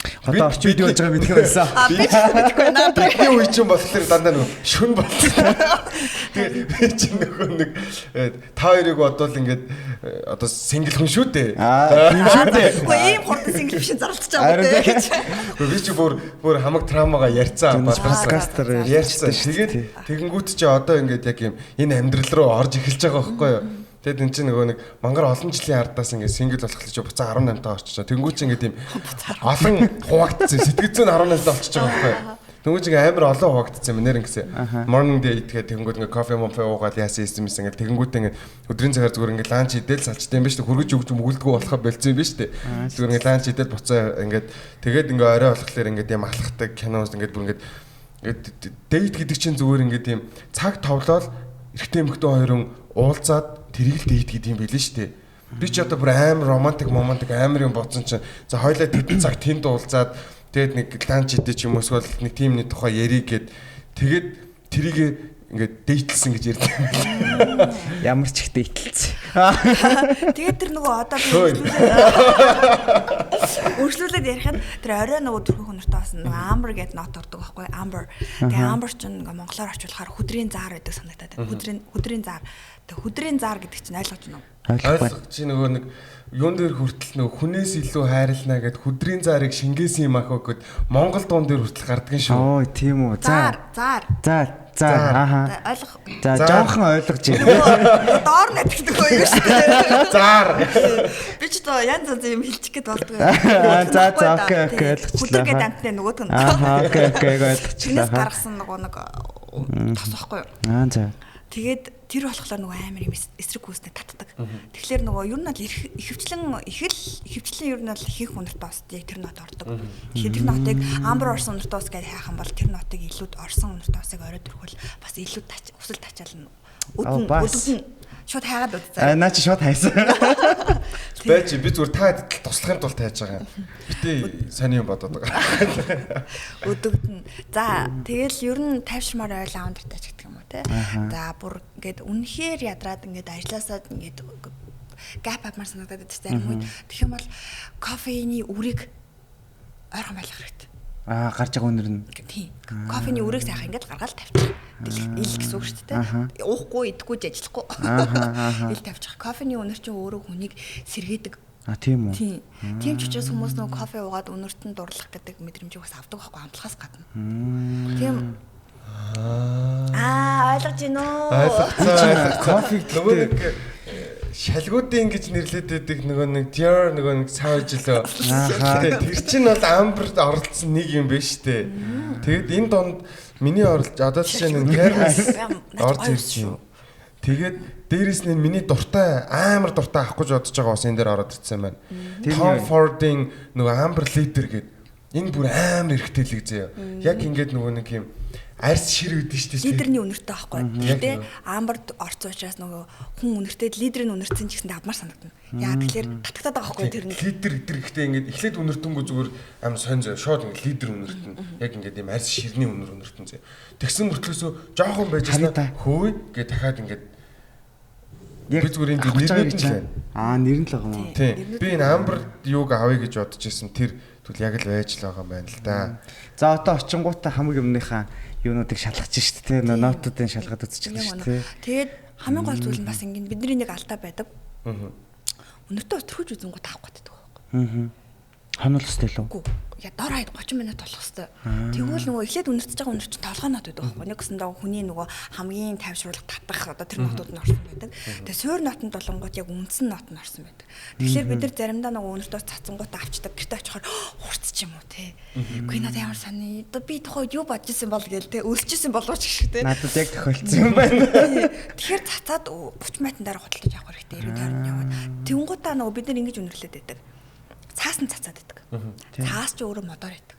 Одоо орчин үед болж байгаа мэдэх байсан. Би мэдэхгүй байна. Бидний үе чинь болохоор дандаа нөгөө шүн болсон. Тэгээ би чинь нөгөө нэг та хоёрыг бодвол ингээд одоо single хүн шүү дээ. Аа тийм шүү дээ. Үгүй ийм хурдан single биш зарлцж байгаа үү гэж. Үгүй би чи бүр хамаг травмагаа ярьцсан подкастер ярьцсан. Тэгээд тэгэнгүүт чи одоо ингээд яг юм энэ амьдрал руу орж эхэлж байгаа байхгүй юу? Тэгэд эн чинь нөгөө нэг мангар олон жилийн ардаас ингээд single болох гэж буцаа 18 таа орчиж. Тэнгүүт чинь ингээд юм олон хуваагдсан. Сэтгэл зүйн 18 таа болчихж байгаа байхгүй юу? Тэнгүүт чинь амар олон хуваагдсан юм нэр ингэсэн. Morning date гэдэг тэнгүүт ингээд кофе момфе уугаад яасан юм ингээд тэнгүүт ингээд өдрийн цагаар зүгээр ингээд ланч идэл салчтай юм биш үү? Хөргөж өгч мөгөлдгөө болохоо болцсон юм биш үү? Зүгээр ингээд ланч идэл буцаа ингээд тэгээд ингээд орой болохоор ингээд юм алхахдаг киноос ингээд бүр ингээд date гэдэг чинь зүгээр ингээд юм цаг товлоод эрэгтэй эмэгтэй хоёрын уулзаад Тэрийг л date гэдэг юм билээ шүү дээ. Би ч одоо бүр амар романтик момантик амар юм бодсон чинь за хоёлаа тэдэн цаг тэнд уулзаад тэгээд нэг lunch идэ ч юм уу эсвэл нэг тиймний тухай яриг гээд тэгээд тэрийг ингээд date лсэн гэж ярьдаг юм байна. Ямар ч их date лсэн. Тэгээд тэр нөгөө одоо би өөрчлүүлээд ярихад тэр орой нөгөө түрхэх үнэртэй бас нөгөө amber гэдэг нот ордог байхгүй, amber. Тэгээ amber чинь ингээ монголоор орчуулахаар хүдрийн заар гэдэг санагдаад байна. Хүдрийн заар. Тэгээ хүдрийн заар гэдэг чинь ойлгож байна уу? Ойлгож чи нөгөө нэг юун дээр хүртэл нөгөө хүнээс илүү хайрлана гэд хүдрийн заарыг шингээсэн юм ах өгöd Монгол дуун дээр хүртэл гардаг шүү. Оо тийм үү. Заар, заар. За за ааха. Ойлгох. За жоохон ойлгож байна. Доор нэгтгэдэг юу шүү дээ. Заар. Би ч одоо янз янз юм хэлчих гээд болдгоо. За за okay okay ойлгочлаа. Хүдэр гээд амтны нөгөөд нь. Ааха okay okay ойлгочлаа. Тэрнээс гаргасан нөгөө нэг тос واخгүй юу? Аа за. Тэгээд тэр болохоор нөгөө амар юм эсрэг хүүснээ татдаг. Тэгэхээр нөгөө ер нь бол ихэвчлэн ихэвчлэн ер нь бол ихэнх үнэрт ус яг тэр нот ордог. Тэгэхээр тэр нотыг amber орсон үнэрт ус гэж хайх юм бол тэр нотыг илүү орсон үнэрт усыг оройд өрхвөл бас илүү хүсэл тачаална. Өдөн өдөн шууд хайгаад үзсэн. Наа чи шууд хайсан. Байж би зүгээр та хэдэл туслахын тулд хайж байгаа юм. Битээ сони юм бодоод байгаа. Өдөгдөн. За тэгэл ер нь тайвширмаар ойл аавн дуртай ч гэдэг юм уу те. За бүр ингээд үнэхээр ядраад ингээд ажилласаад ингээд gap авмаар санагдаад байдаг зарим үед. Тэгэх юм бол кофений үрийг ойрхон байх хэрэгтэй. Аа гарч байгаа үнэр нь. Тийм. Кофений үрийг сайхан ингээд гаргаал тавьчих. Ил гэсэн үг шүү дээ. Уухгүй, идэхгүй, ажиллахгүй. Ил тавьчих. Кофений үнэр чинь өөрөө хүнийг сэргээдэг. А тийм үү. Тийм. Тийм ч учраас хүмүүс нөгөө кофе уугаад үнэрт нь дурлах гэдэг мэдрэмжийг бас авдаг байхгүй амтлахаас гадна. Тийм. Аа ойлгож гин үү? Ойлгоцсон. Кофег нөгөө нэг шалгуудын гэж нэрлэдэг байдаг нөгөө нэг Dior нөгөө нэг Savage лөө. Тэр чинь бол amber оролцсон нэг юм биш үү? Тэгэд энэ донд миний оролж одоо жишээ нь Hermes орж ирж байна. Тэгээд дээрэс нь миний дуртай амар дуртай авах гэж бодож байгаа бас энэ дээр ороод ирсэн байна. Tom Ford-ын нөгөө amber leather гэдэг энэ бүр амар эргэжтэйлэг заяа. Яг ингээд нөгөө нэг юм арьс шир өгдөн шүү дээ. Лидерний үнэртэй байхгүй. Гэхдээ амбард орсон учраас нөгөө хүн үнэртэй лидерийн үнэртсэн ч гэсэндээ авмаар санагдана. Яа тэгэхээр татагтаад байгаа байхгүй тэр нь. Лидер тэр ихтэй ингээд эхлээд үнэртэнгүү зүгээр амар сонь зөө шууд ингээд лидер үнэртэн. Яг ингээд юм арьс ширний үнэр үнэртэн зөө. Тэгсэн мөртлөөсөө жоохон байж байсан хөөе гэ дахиад ингээд би зүгээр энэ нэрнүүд нь л байна. Аа нэр нь л байгаа юм уу? Тийм. Би энэ амбар юуг авъя гэж бодож ирсэн тэр тэгвэл яг л байж л байгаа юм байна л да. За одоо очингуудаа хамаг юмныхаа юунуудыг шалгаж шít те нотуудыг шалгаад үзчихлээ шүү те. Тэгээд хамгийн гол зүйл нь бас ингэ бидний нэг алдаа байдаг. Өнөртөө өтрөхөж үзэнгүүт авах гэдэг байхгүй. Хонол өстэй лүү? Үгүй. Я дор хаяад 30 минут болох хэвээр. Тэгвэл нөгөө эхлээд үнэртэж байгаа үнэр чинь толгой нот байдаг байхгүй. Нэг гэсэндээ хүний нөгөө хамгийн тайвшруулах татах одоо тэр нотууд нь орсон байдаг. Тэгээ суур нотонд болонгууд яг үндсэн нот нь орсон байдаг. Тэгэхээр бид нар заримдаа нөгөө үнэртөөс цацсангуудаа авчдаг. Гэртээ очихоор хурц ч юм уу те. Үгүй надад ямар сони. Одоо би тухайд юу бодож исэн бол гээл те. Өлсөж исэн болов ч гэх те. Надад яг тохиолдсон юм байна. Тэгэхээр цацаад 30 минутын дараа худалдаж авах хэрэгтэй. Эргэн тойрон яваад. Тэнгуудаа нөгөө бид нар ингэж үнэрлээд байдаг. Цаас нь цацаад байдаг. Цаас ч өөрөө модоор байдаг.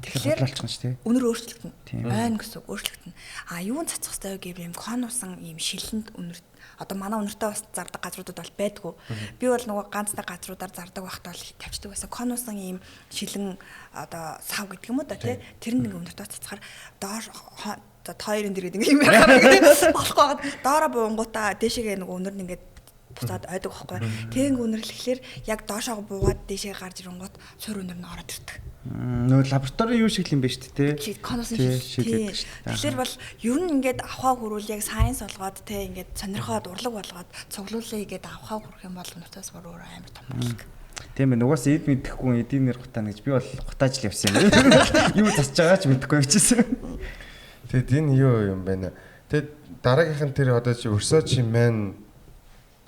Тэгэхээр худалдаачих нь шүү дээ. Үнэр өөрчлөгдөнө. Ойн гэсэн үг өөрчлөгдөнө. А юун цацах ёстой вэ гэвэл юм конусан ийм шилэнд үнэр одоо манай үнэртэй бас зардаг газруудад бол байдгүй. Би бол нөгөө ганц нэг газруудаар зардаг байхдаа бол тавьчихдаг байсан. Конусан ийм шилэн одоо сав гэдэг юм уу да тий. Тэр нэг үнэртэй цацахаар доор за тойрон дэрээд ингээ юм яхаа болохгүй байгаад доороо буунгуудаа дээшээгээ нөгөө үнэр нь ингээд буцаад ойдог байхгүй. Тэгэнг үнэрлэхлээр яг доошоо буугаад дээшээ гарч ирэнгуут сур үнэр нь ороод ирдэг. Нөгөө лаборатори юу шиг юм бэ шүү дээ, тэ? Конусын шил гэдэг шүү дээ. Тэгэхээр бол ер нь ингээд авхаа хүрвэл яг сайенс болгоод тэ ингээд сонирхоод урлаг болгоод цуглуулъя гэдээ авхаа хүрэх юм бол нутаас бүр өөр амар том урлаг. Тийм ээ, нугас эд мэдэхгүй эдийн нэр гутаана гэж би бол гутааж л явсан юм. Юу засаж байгаа ч мэдэхгүй байчихсан. Тэгэд энэ юу юм бэ нэ? Тэгэд дараагийнх нь тэр одоо чи Versace Man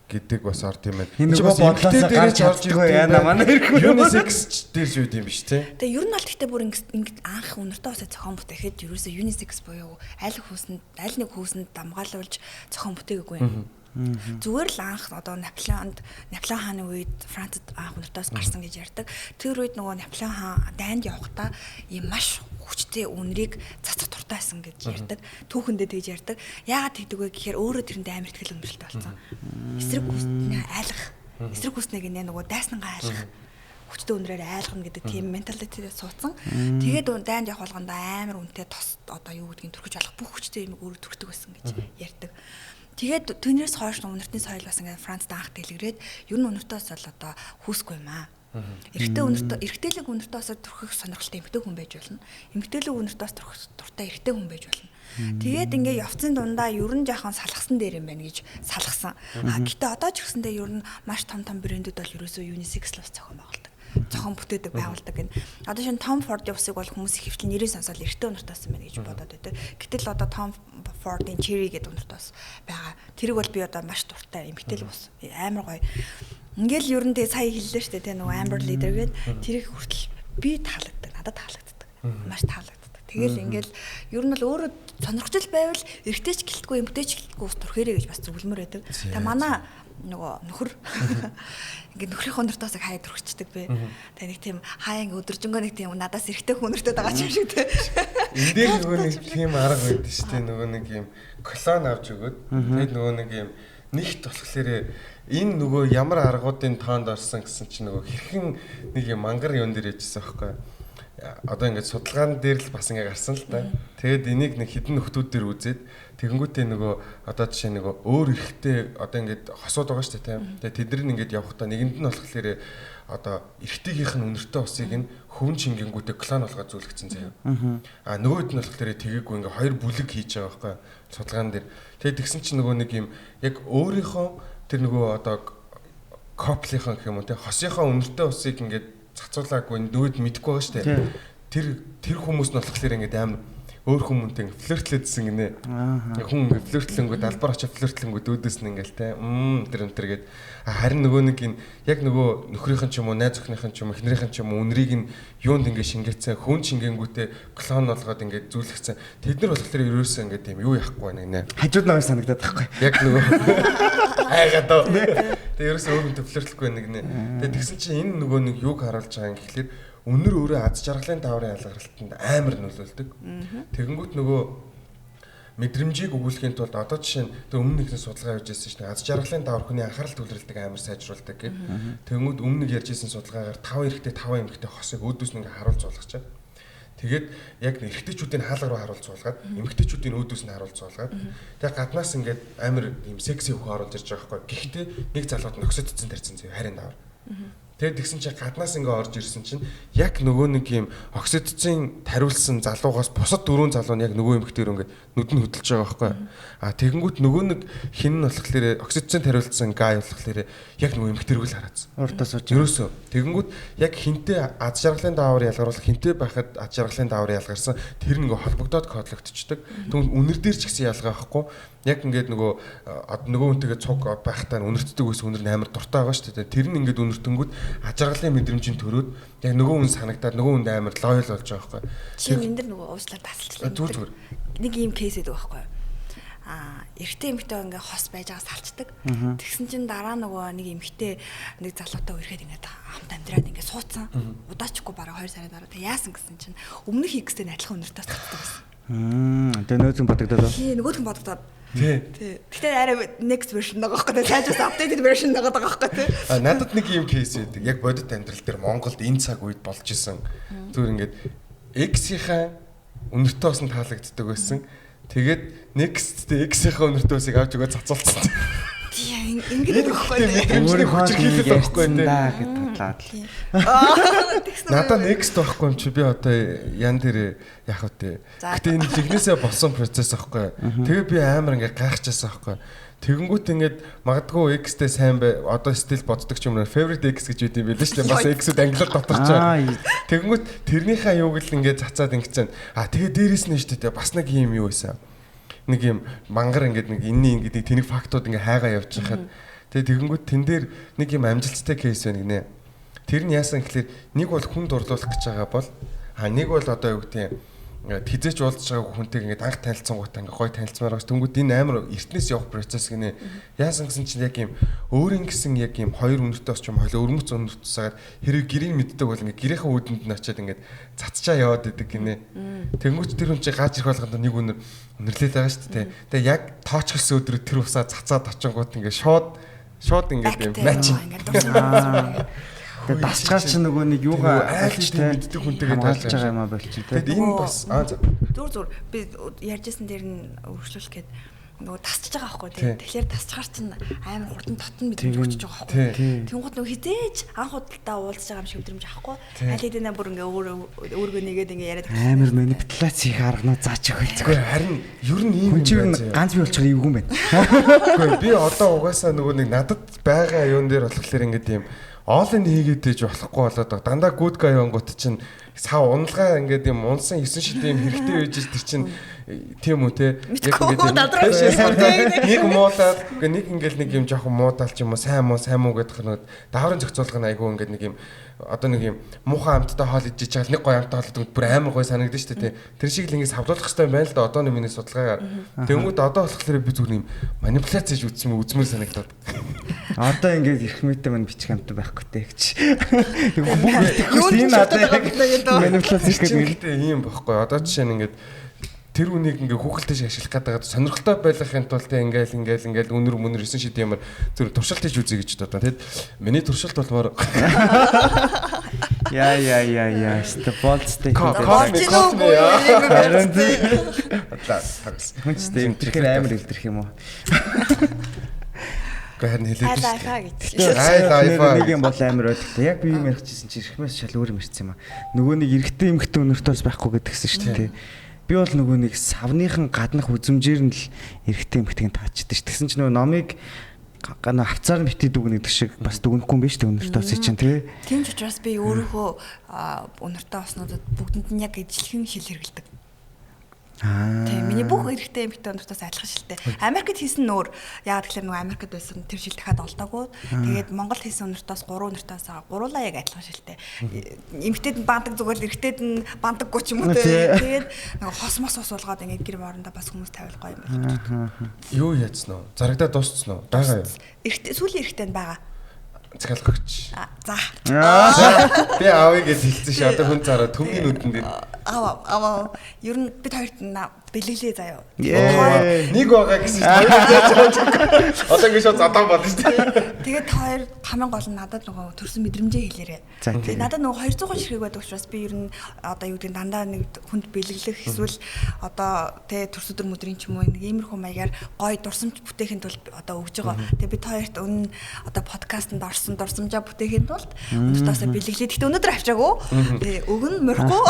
гэдэг бас орд юм байна. Энэ бас бодлоосоо гарч орж ирдэг яана манай хэрэг. Unisex дээр ч үт юм биш тий. Тэгээ ер нь бол гэхдээ бүр ингэ анх үнэртэй усаа зохион бүтээхэд ерөөсөө unisex буюу аль хүүсэнд аль нэг хүүсэнд дамгаалуулж зохион бүтээгээгүй юм. Зүгээр л анх одоо Наполеонд, Наполеон хааны үед Францад анх үнэртээс гарсан гэж ярьдаг. Тэр үед нөгөө Наполеон хаан дайнд явахдаа ийм маш хүчтэй үнэрийг цацах дуртай байсан гэж ярьдаг. Түүхэндээ тэгж ярьдаг. Яагаад тэгдэг вэ гэхээр өөрөө тэрэндээ амар ихтгэл үнэмшилтэй болсон. Эсрэг хүснээ айлгах. Эсрэг хүснээ гинэ нөгөө дайснангаа айлгах хүчтэй үнрээр айлгана гэдэг тийм менталитетээ суудсан. Тэгээд дайнд явах болгонд амар үнэтэй тос одоо юу гэдгийг түрхэж болох бүх хүчтэй юм өөрөө түрхдэг байсан гэж ярьдаг. Тэгээд түүнээс хойш үнэртний соёл бас ингээд Францд анх дэлгэрээд ер нь үнэртээс бол одоо хүүсгүй юм аа. Эрэгтэй үнэртөө эрэгтэйлэг үнэртөөс түрхэх сонирхолтой эмэгтэй хүн байж болно. Эмэгтэйлэг үнэртөөс түрхэх дуртай эрэгтэй хүн байж болно. Тэгээд ингээ явцын дундаа ер нь жаахан салгасан дээр юм байна гэж салгасан. А гэтээ одоо ч гэсэндээ ер нь маш том том брэндүүд бол ерөөсөө unisex л ус зохион байгуулдаг. Зохион бүтээдэг байгуулдаг гэн. Одоо шинэ Tom Ford-ийн усыг бол хүмүүс их хвтэл нэрийг сонсоод эрэгтэй үнэртээс юм байна гэж бодоод байдаг. Гэтэл одоо Tom Ford-ийн Cherry гэдэг үнэртээс байгаа. Тэрийг бол би одоо маш дуртай эмэгтэйлэг ус амар гоё. Ингээл ер нь тэгээ сая хэллээ шүү дээ тэ нөгөө Amber Leader гээд тэрийг хүртэл би таалагддаг. Надад таалагддаг. Маш таалагддаг. Тэгэл ингээл ер нь бол өөрөө сонирхчл байвал эрэгтэй ч гэлтгүй эмэгтэй ч гэлтгүй ус түрхээрэй гэж бас зөвлөмөр байдаг. Тэгээ манай нөгөө нөхөр ингээд нөхрийнхөө өнөртөөс хаяа түрхчихдэг би. Тэгээ нэг тийм хаяа ингээд өдөржингөө нэг тийм надаас эрэгтэй хүн өнөртөд байгаа юм шиг тэ. Энэ дээр нөгөө нэг тийм арга байдаг шүү дээ. Нөгөө нэг юм клон авч өгөөд тэгээд нөгөө нэг юм нэгт болохоор энэ нөгөө ямар аргуудын тоонд орсон гэсэн чинь нөгөө хэрхэн нэг юм мангар юм дээр яжсэн байхгүй. Одоо ингээд судалгаан дээр л бас ингээд гарсан л да. Тэгээд энийг нэг хідэн нөхдүүд дээр үзээд тэгэнгүүтээ нөгөө одоо жишээ нөгөө өөр эрэгтэй одоо ингээд хосууд байгаа шүү дээ тийм. Тэгээд тэд нар ингээд явахдаа нэгэнд нь болохоор одоо эрэгтэйгийнх нь үнэртэй усыг нь хөвөн шингэнгүүтээ клон болгоод зүлэгцэн заяа. А нөгөөд нь болохоор тэгээгүй ингээд хоёр бүлэг хийж байгаа байхгүй судалгаан дээр. Тэгээд тэгсэн чинь нөгөө нэг юм яг өөрийнхөө тэр нөгөө одоо коплынхан гэх юм уу те хосынхоо үнэртэй усыг ингээд цацуулаагүй нөгөөд мэдэхгүй байгаа шүү дээ. Тэр хүмүүс нь болохоор ингээд амар өөр хүмүүнтэй ингээд флиртлээдсэн гинэ. Хүн ингээд флиртлэнгүүд албаар очиж флиртлэнгүүд өөдөөс нь ингээд те тэр гээд харин нөгөө нэг энэ яг нөгөө нөхрийнх нь ч юм уу найз охиных нь ч юм уу эхнэрийнх нь ч юм уу үнрийг нь юунд ингээд шингээцэн хүн шингээнгүүтээ клон болгоод ингээд зүлэгцэн. Тэд нар болохоор ерөөсөө ингээд тийм юу яахгүй байна гинэ. Хажууд намайг санагдаад байхгүй. Яг нөгөө айгаад оо. Тэгээ ерөөсөө өөр хүнтэй флиртлэхгүй байна гинэ. Тэгээ тэгсэн чинь энэ нөгөө нэг юуг харуулж байгаа юм гэхлээр үнэр өөрөө аз жаргалын даврын ялгарлалтанд амар нөлөөлдөг. Тэгэнгүүт нөгөө мэдрэмжийг өгүүлэхийн тулд одоо жишээ нь тэр өмнө нэгэн судалгаа явж ирсэн шүү дээ. Аз жаргалын давар хүний анхаарал төвлөрөлтийг амар сайжруулдаг гэх. Тэгэнгүүт өмнө нэг ярьж ирсэн судалгаагаар 5 эрэгтэй 5 эмэгтэй хосыг өөдөөс нь ингээ харуул зуулгачаа. Тэгээд яг эрэгтэйчүүдийг хаалга руу харуул зуулгаад, эмэгтэйчүүдийг өөдөөс нь харуул зуулгаад. Тэгээд гаднаас ингээд амар ийм секси хөх оруулж ирж байгаа байхгүй. Гэхдээ нэг залууд нөхсөдсөн тарьсан зөө харин давар. Тэгээд тэгсэн чинь гаднаас ингээ орж ирсэн чинь яг нөгөө нэг юм оксидцын тариулсан залуугаас бусад дөрвөн залуу нь яг нөгөө эмэгтэйр ингээд нүд нь хөдөлж байгаа байхгүй. А тэгэнгүүт нөгөө нэг хин нь болохоор оксидцын тариулсан гай болохоор яг нөгөө эмэгтэйрг л хараацсан. Урдаас сууж. Ерөөсөө тэгэнгүүт яг хинтээ аз жаргалын даавар ялгаруулах хинтээ байхад аз жаргалын даавар ялгарсан тэр ингээ холбогдоод кодлогдчихдаг. Тэгвэл үнэр дээр ч гэсэн ялгаа байхгүй. Яг ингээд нөгөө хүнтэйгээ цуг байхдаа үнэртдэг ус үнэр нь амар дуртай байгаа шүү дээ. Тэр нь ингээд үнэртэнгүүд аз жаргалын мэдрэмжийн төрөөд яг нөгөө хүн санагдаад нөгөө хүнд амар лоял болж байгаа байхгүй. Чи энэ дэр нөгөө уучлаар тасалчлаа. Зүгээр. Нэг ийм кейс байдаг байхгүй. Аа, эрэгтэй эмэгтэй ингээ хос байж байгаа салцдаг. Тэгсэн чинь дараа нөгөө нэг эмэгтэй нэг залуутай үерхэд ингээ хамт амьдраад ингээ суудсан. Удаачгүй бараг 2 сарын дараа тэг яасан гэсэн чинь өмнөх X-тэй адилхан үнэртээс татдаг байсан. Тэгээ нөөцөн бодогдоод. Тий, нөгөөх нь бодогдоод. Тий. Гэтэ арай next version байгаа байхгүй тий. Сайжруулсан updated version байгаа байхгүй тий. А надад нэг юм кейс байдаг. Яг бодит амьдрал дээр Монголд энэ цаг үед болж исэн. Зүгээр ингээд X-ийнхаа үнэртэй ус нь таалагддаг байсан. Тэгээд next-тэй X-ийнхаа үнэртэй усыг авч өгөө цацуулсан. Тий, ингээд байхгүй тий. Мэдрэмжний хүчирхийлэл байхгүй тий. Гэт татлаад. Надаа next байхгүй юм чи би одоо ян дээр яах вэ? Гэтэ энэ жигнэсээ болсон процесс байхгүй. Тэгээ би амар ингээд гайхчихсан байхгүй. Тэгэнгүүт ингээд магадгүй X-тэй сайн бай одоо стил боддог ч юм уу favorite X гэж үт юм байл шүү дээ. Бас X-үүд англиар дотор ч. Тэгэнгүүт тэрнийхээ юуг л ингээд цацаад ингэсэн. А тэгээ дээрэс нь шүү дээ. Бас нэг юм юу байсан. Нэг юм мангар ингээд нэг энэний ингээд нэг тэнэг фактууд ингээд хайгаа явж хахад тэгээ тэгэнгүүт тэн дээр нэг юм амжилттай кейс байна гинэ. Тэр нь яасан гэхлээр нэг бол хүн дурлуулах гэж байгаа бол а нэг бол одоо юу гэдэг Ингээд хизээч уулзж байгаа хүнтэйг ингээд анх танилцсангуудаа ингээд гой танилцмаар байгаа. Тэнгүүд энэ амар эртнээс явах процесс гинэ. Яасан гэсэн чинь яг юм өөрийн гэсэн яг юм хоёр үнэртэй бас ч юм хойлоо өрмөц үнэртэйсагаар хэрэг гэрийг мэддэг бол ингээд гэрийнхээ үүдэнд нь очиад ингээд цацчаа яваад идэг гинэ. Тэнгүүч тэр хүн чинь гарч ирэх болгонд нэг үнэр үнэрлээд байгаа шүү дээ. Тэгээ яг тоочглсон өдрөө тэр усаа цацаад очингууд ингээд шууд ингээд юм матч. Тэгээ дасчгаар чи нөгөө нэг юугаа айлч те мэддэг хүнтэйгээ таалж байгаа юм а болчих те. Тэгэд энэ бас зүр би ярьжсэн дээр нь өөрчлүүлэх гээд нөгөө тасчж байгаа байхгүй тий. Тэгэхээр тасчгаар чинь амар хурдан дотн мэдрэмж өгч байгаа байхгүй. Тэнгууд нөгөө хизээж анх удаа уулзж байгаа юм шиг мэдрэмж авахгүй. Аль хэдийнэ бүр ингээ өөргөө нэгээд ингээ яриад амар манипуляц хийх арганаа зааж өгөх. Үгүй харин ер нь ийм юм байна. Ганц би болчихоор эвгүй юм байна. Үгүй би одоо угаасаа нөгөө нэг надад байгаа юун дээр болохоор ингээ тийм all-in хийгээд ээж болохгүй болоод байгаа. Дандаа good guy онгот чинь сав уналгаа ингээд юм унсан 9 шид юм хэрэгтэй байж тэр чинь тийм үү те. Яг ингээд нэг муудаад үгүй нэг ингээд нэг юм жоохон муудаал ч юм уу сайн муу гэдэг нь даврын зохицуулга нь айгүй ингээд нэг юм одоо нэг юм муухай амттай хоол идчихэж байгаа нэг гоё амттай хоол идэх бүр амар гоё санагдаж шүү дээ. Тэр шиг л ингээд савлуулах хэрэгтэй юм байна л да одоо нэг миний судалгаагаар. Тэнгүүд одоо болохоор би зүгээр юм манипуляц хийж үзсэн юм үзмээр санагдаад. Одоо ингээд эрх мэдээ мань бичих амттай байхгүй те гэж. Бүх итгэхгүй энэ одоо яг манипуляц хийх гэдэг юм байхгүй. Одоо жишээ нь ингээд тэр үнийг ингээ хүүхэлтэй шиг ашиглах гэдэг сонирхолтой байхын тулд те ингээл үнэр мөнөр 9 шид юмар зүр туршилт хийж үзье гэж бодоо. Тэгэд миний туршилт болмоор Яа ста болцтой. Харин хүн ч тийм тэгэхээр амар илэрх юм уу? Гэхдээ харин хэлээд шүү. Нэг юм бол амар ойлголоо. Яг би юм ярих гэсэн чинь эрхмээс шал өөр юм ярьсан юм аа. Нөгөө нэг эрэгтэй эмэгтэй өнөртөөс байхгүй гэдгсэн шүү дээ. Би бол нөгөө нэг савныхан гаднах үзмжээр нь л эрэгтэй эмэгтэйг таачдаг ш. Тэгсэн чинь нөгөө номыг гана хавцаар нь битээ дүгнэ гэдэг шиг бас дүгнэхгүй юм биш үү өнөртөөс чинь тий. Тийм ч учраас би өөрийнхөө өнөртөө оснуудад бүгдэнд нь яг ижилхэн хэл хэрэглэдэг. Тийм миний бүх эрэгтэй эмэгтэй өнөртөөс адилхан шилтэй. Америкт хийсэн нь өөр. Яагаад гэхээр нөгөө Америкт байсан тэр шил дахиад олдоогүй. Тэгээд Монгол хийсэн өнөртөөс 3 өнөртөөс гуруулаа яг адилхан шилтэй. Эмэгтэйд нь бандаг зүгээр л эрэгтэйд нь бандаггүй ч юм уу те. Тэгээд нөгөө хос мос ус уулгаад ингээд гэр орондоо бас хүмүүс тавил гоё юм байна. Юу яцсан уу? Зарагдаа дууссан уу? Байгаа юу? Эрэгтэй сүүлийн эрэгтэй нь байгаа. Захиалгагч. За. Би аавыг гэж хэлсэн ши одоо хүн зараа төмний нүдэн дээр. Аав. Ер нь бид хоёрт бэлэглээ заяа. Нэг байгаа гэсэн чинь хоёр яаж яаж. Одоо ингэ шууд задаан болно шүү дээ. Тэгээд хоёр хамгийн гол нь надад нөгөө төрсөн мэдрэмжээ хэлээрээ. Тэгээд надад нөгөө 200 ширхэг байдаг учраас би ер нь одоо юу гэдэг дандаа нэг хүнд бэлэглэх эсвэл одоо тэ төрс өдөр мөдрийн ч юм уу нэг иймэрхүү маягаар гой дурсамж бүтээхин тулд одоо өгж байгаа. Тэгээд бид хоёрт өмнө одоо подкастэнд орсон дурсамжаа бүтээхин тулд өнөөдрөөсөө бэлэглээ. Гэхдээ өнөөдөр авчаагүй. Тэгээ өгөн мөрөхгүй.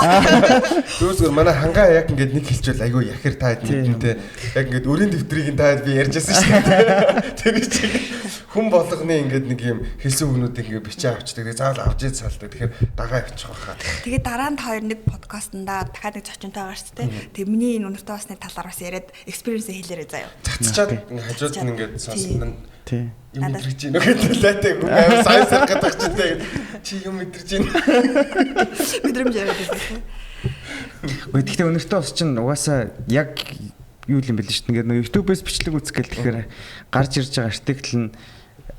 Зүгээр манай хангаа яг ингээд нэг хэлчихвэл айгүй яхэр та хэд мэдэн те. Яг ингээд өрийн дэвтрийг та хэд би ярьжсэн шүү дээ. Тэр чиг хүн болгоны ингээд нэг юм хэлсэн үгнүүдийг ингээд бичээ авчдаг. Тэгээ заавал авч иж салдаг. Тэгэхээр дагаа авчих байхаа. Тэгээ дараа нь хоёр нэг подкастнда дахиад нэг зочинтой байгаа шүү дээ. Тэгээ миний энэ өнөртөө басны талаар бас яриад experience хэлээрэй заяа. Цацчаад ингээд хажууд нь ингээд сонсон. Тий. Юм мэдэрч байна гэдэг лайтай хүн амар сайн сарах гэдэг чинь те. Чи юм мэдэрч байна. Мэдрэмж яриад байсан. Гэхдээ гэхдээ өнөртөө ус чинь угаасаа яг юу юм бэлээ шүү дээ. Ингээд нөө YouTube-ээс бичлэг үзэх гээл тэгэхээр гарч ирж байгаа артикл нь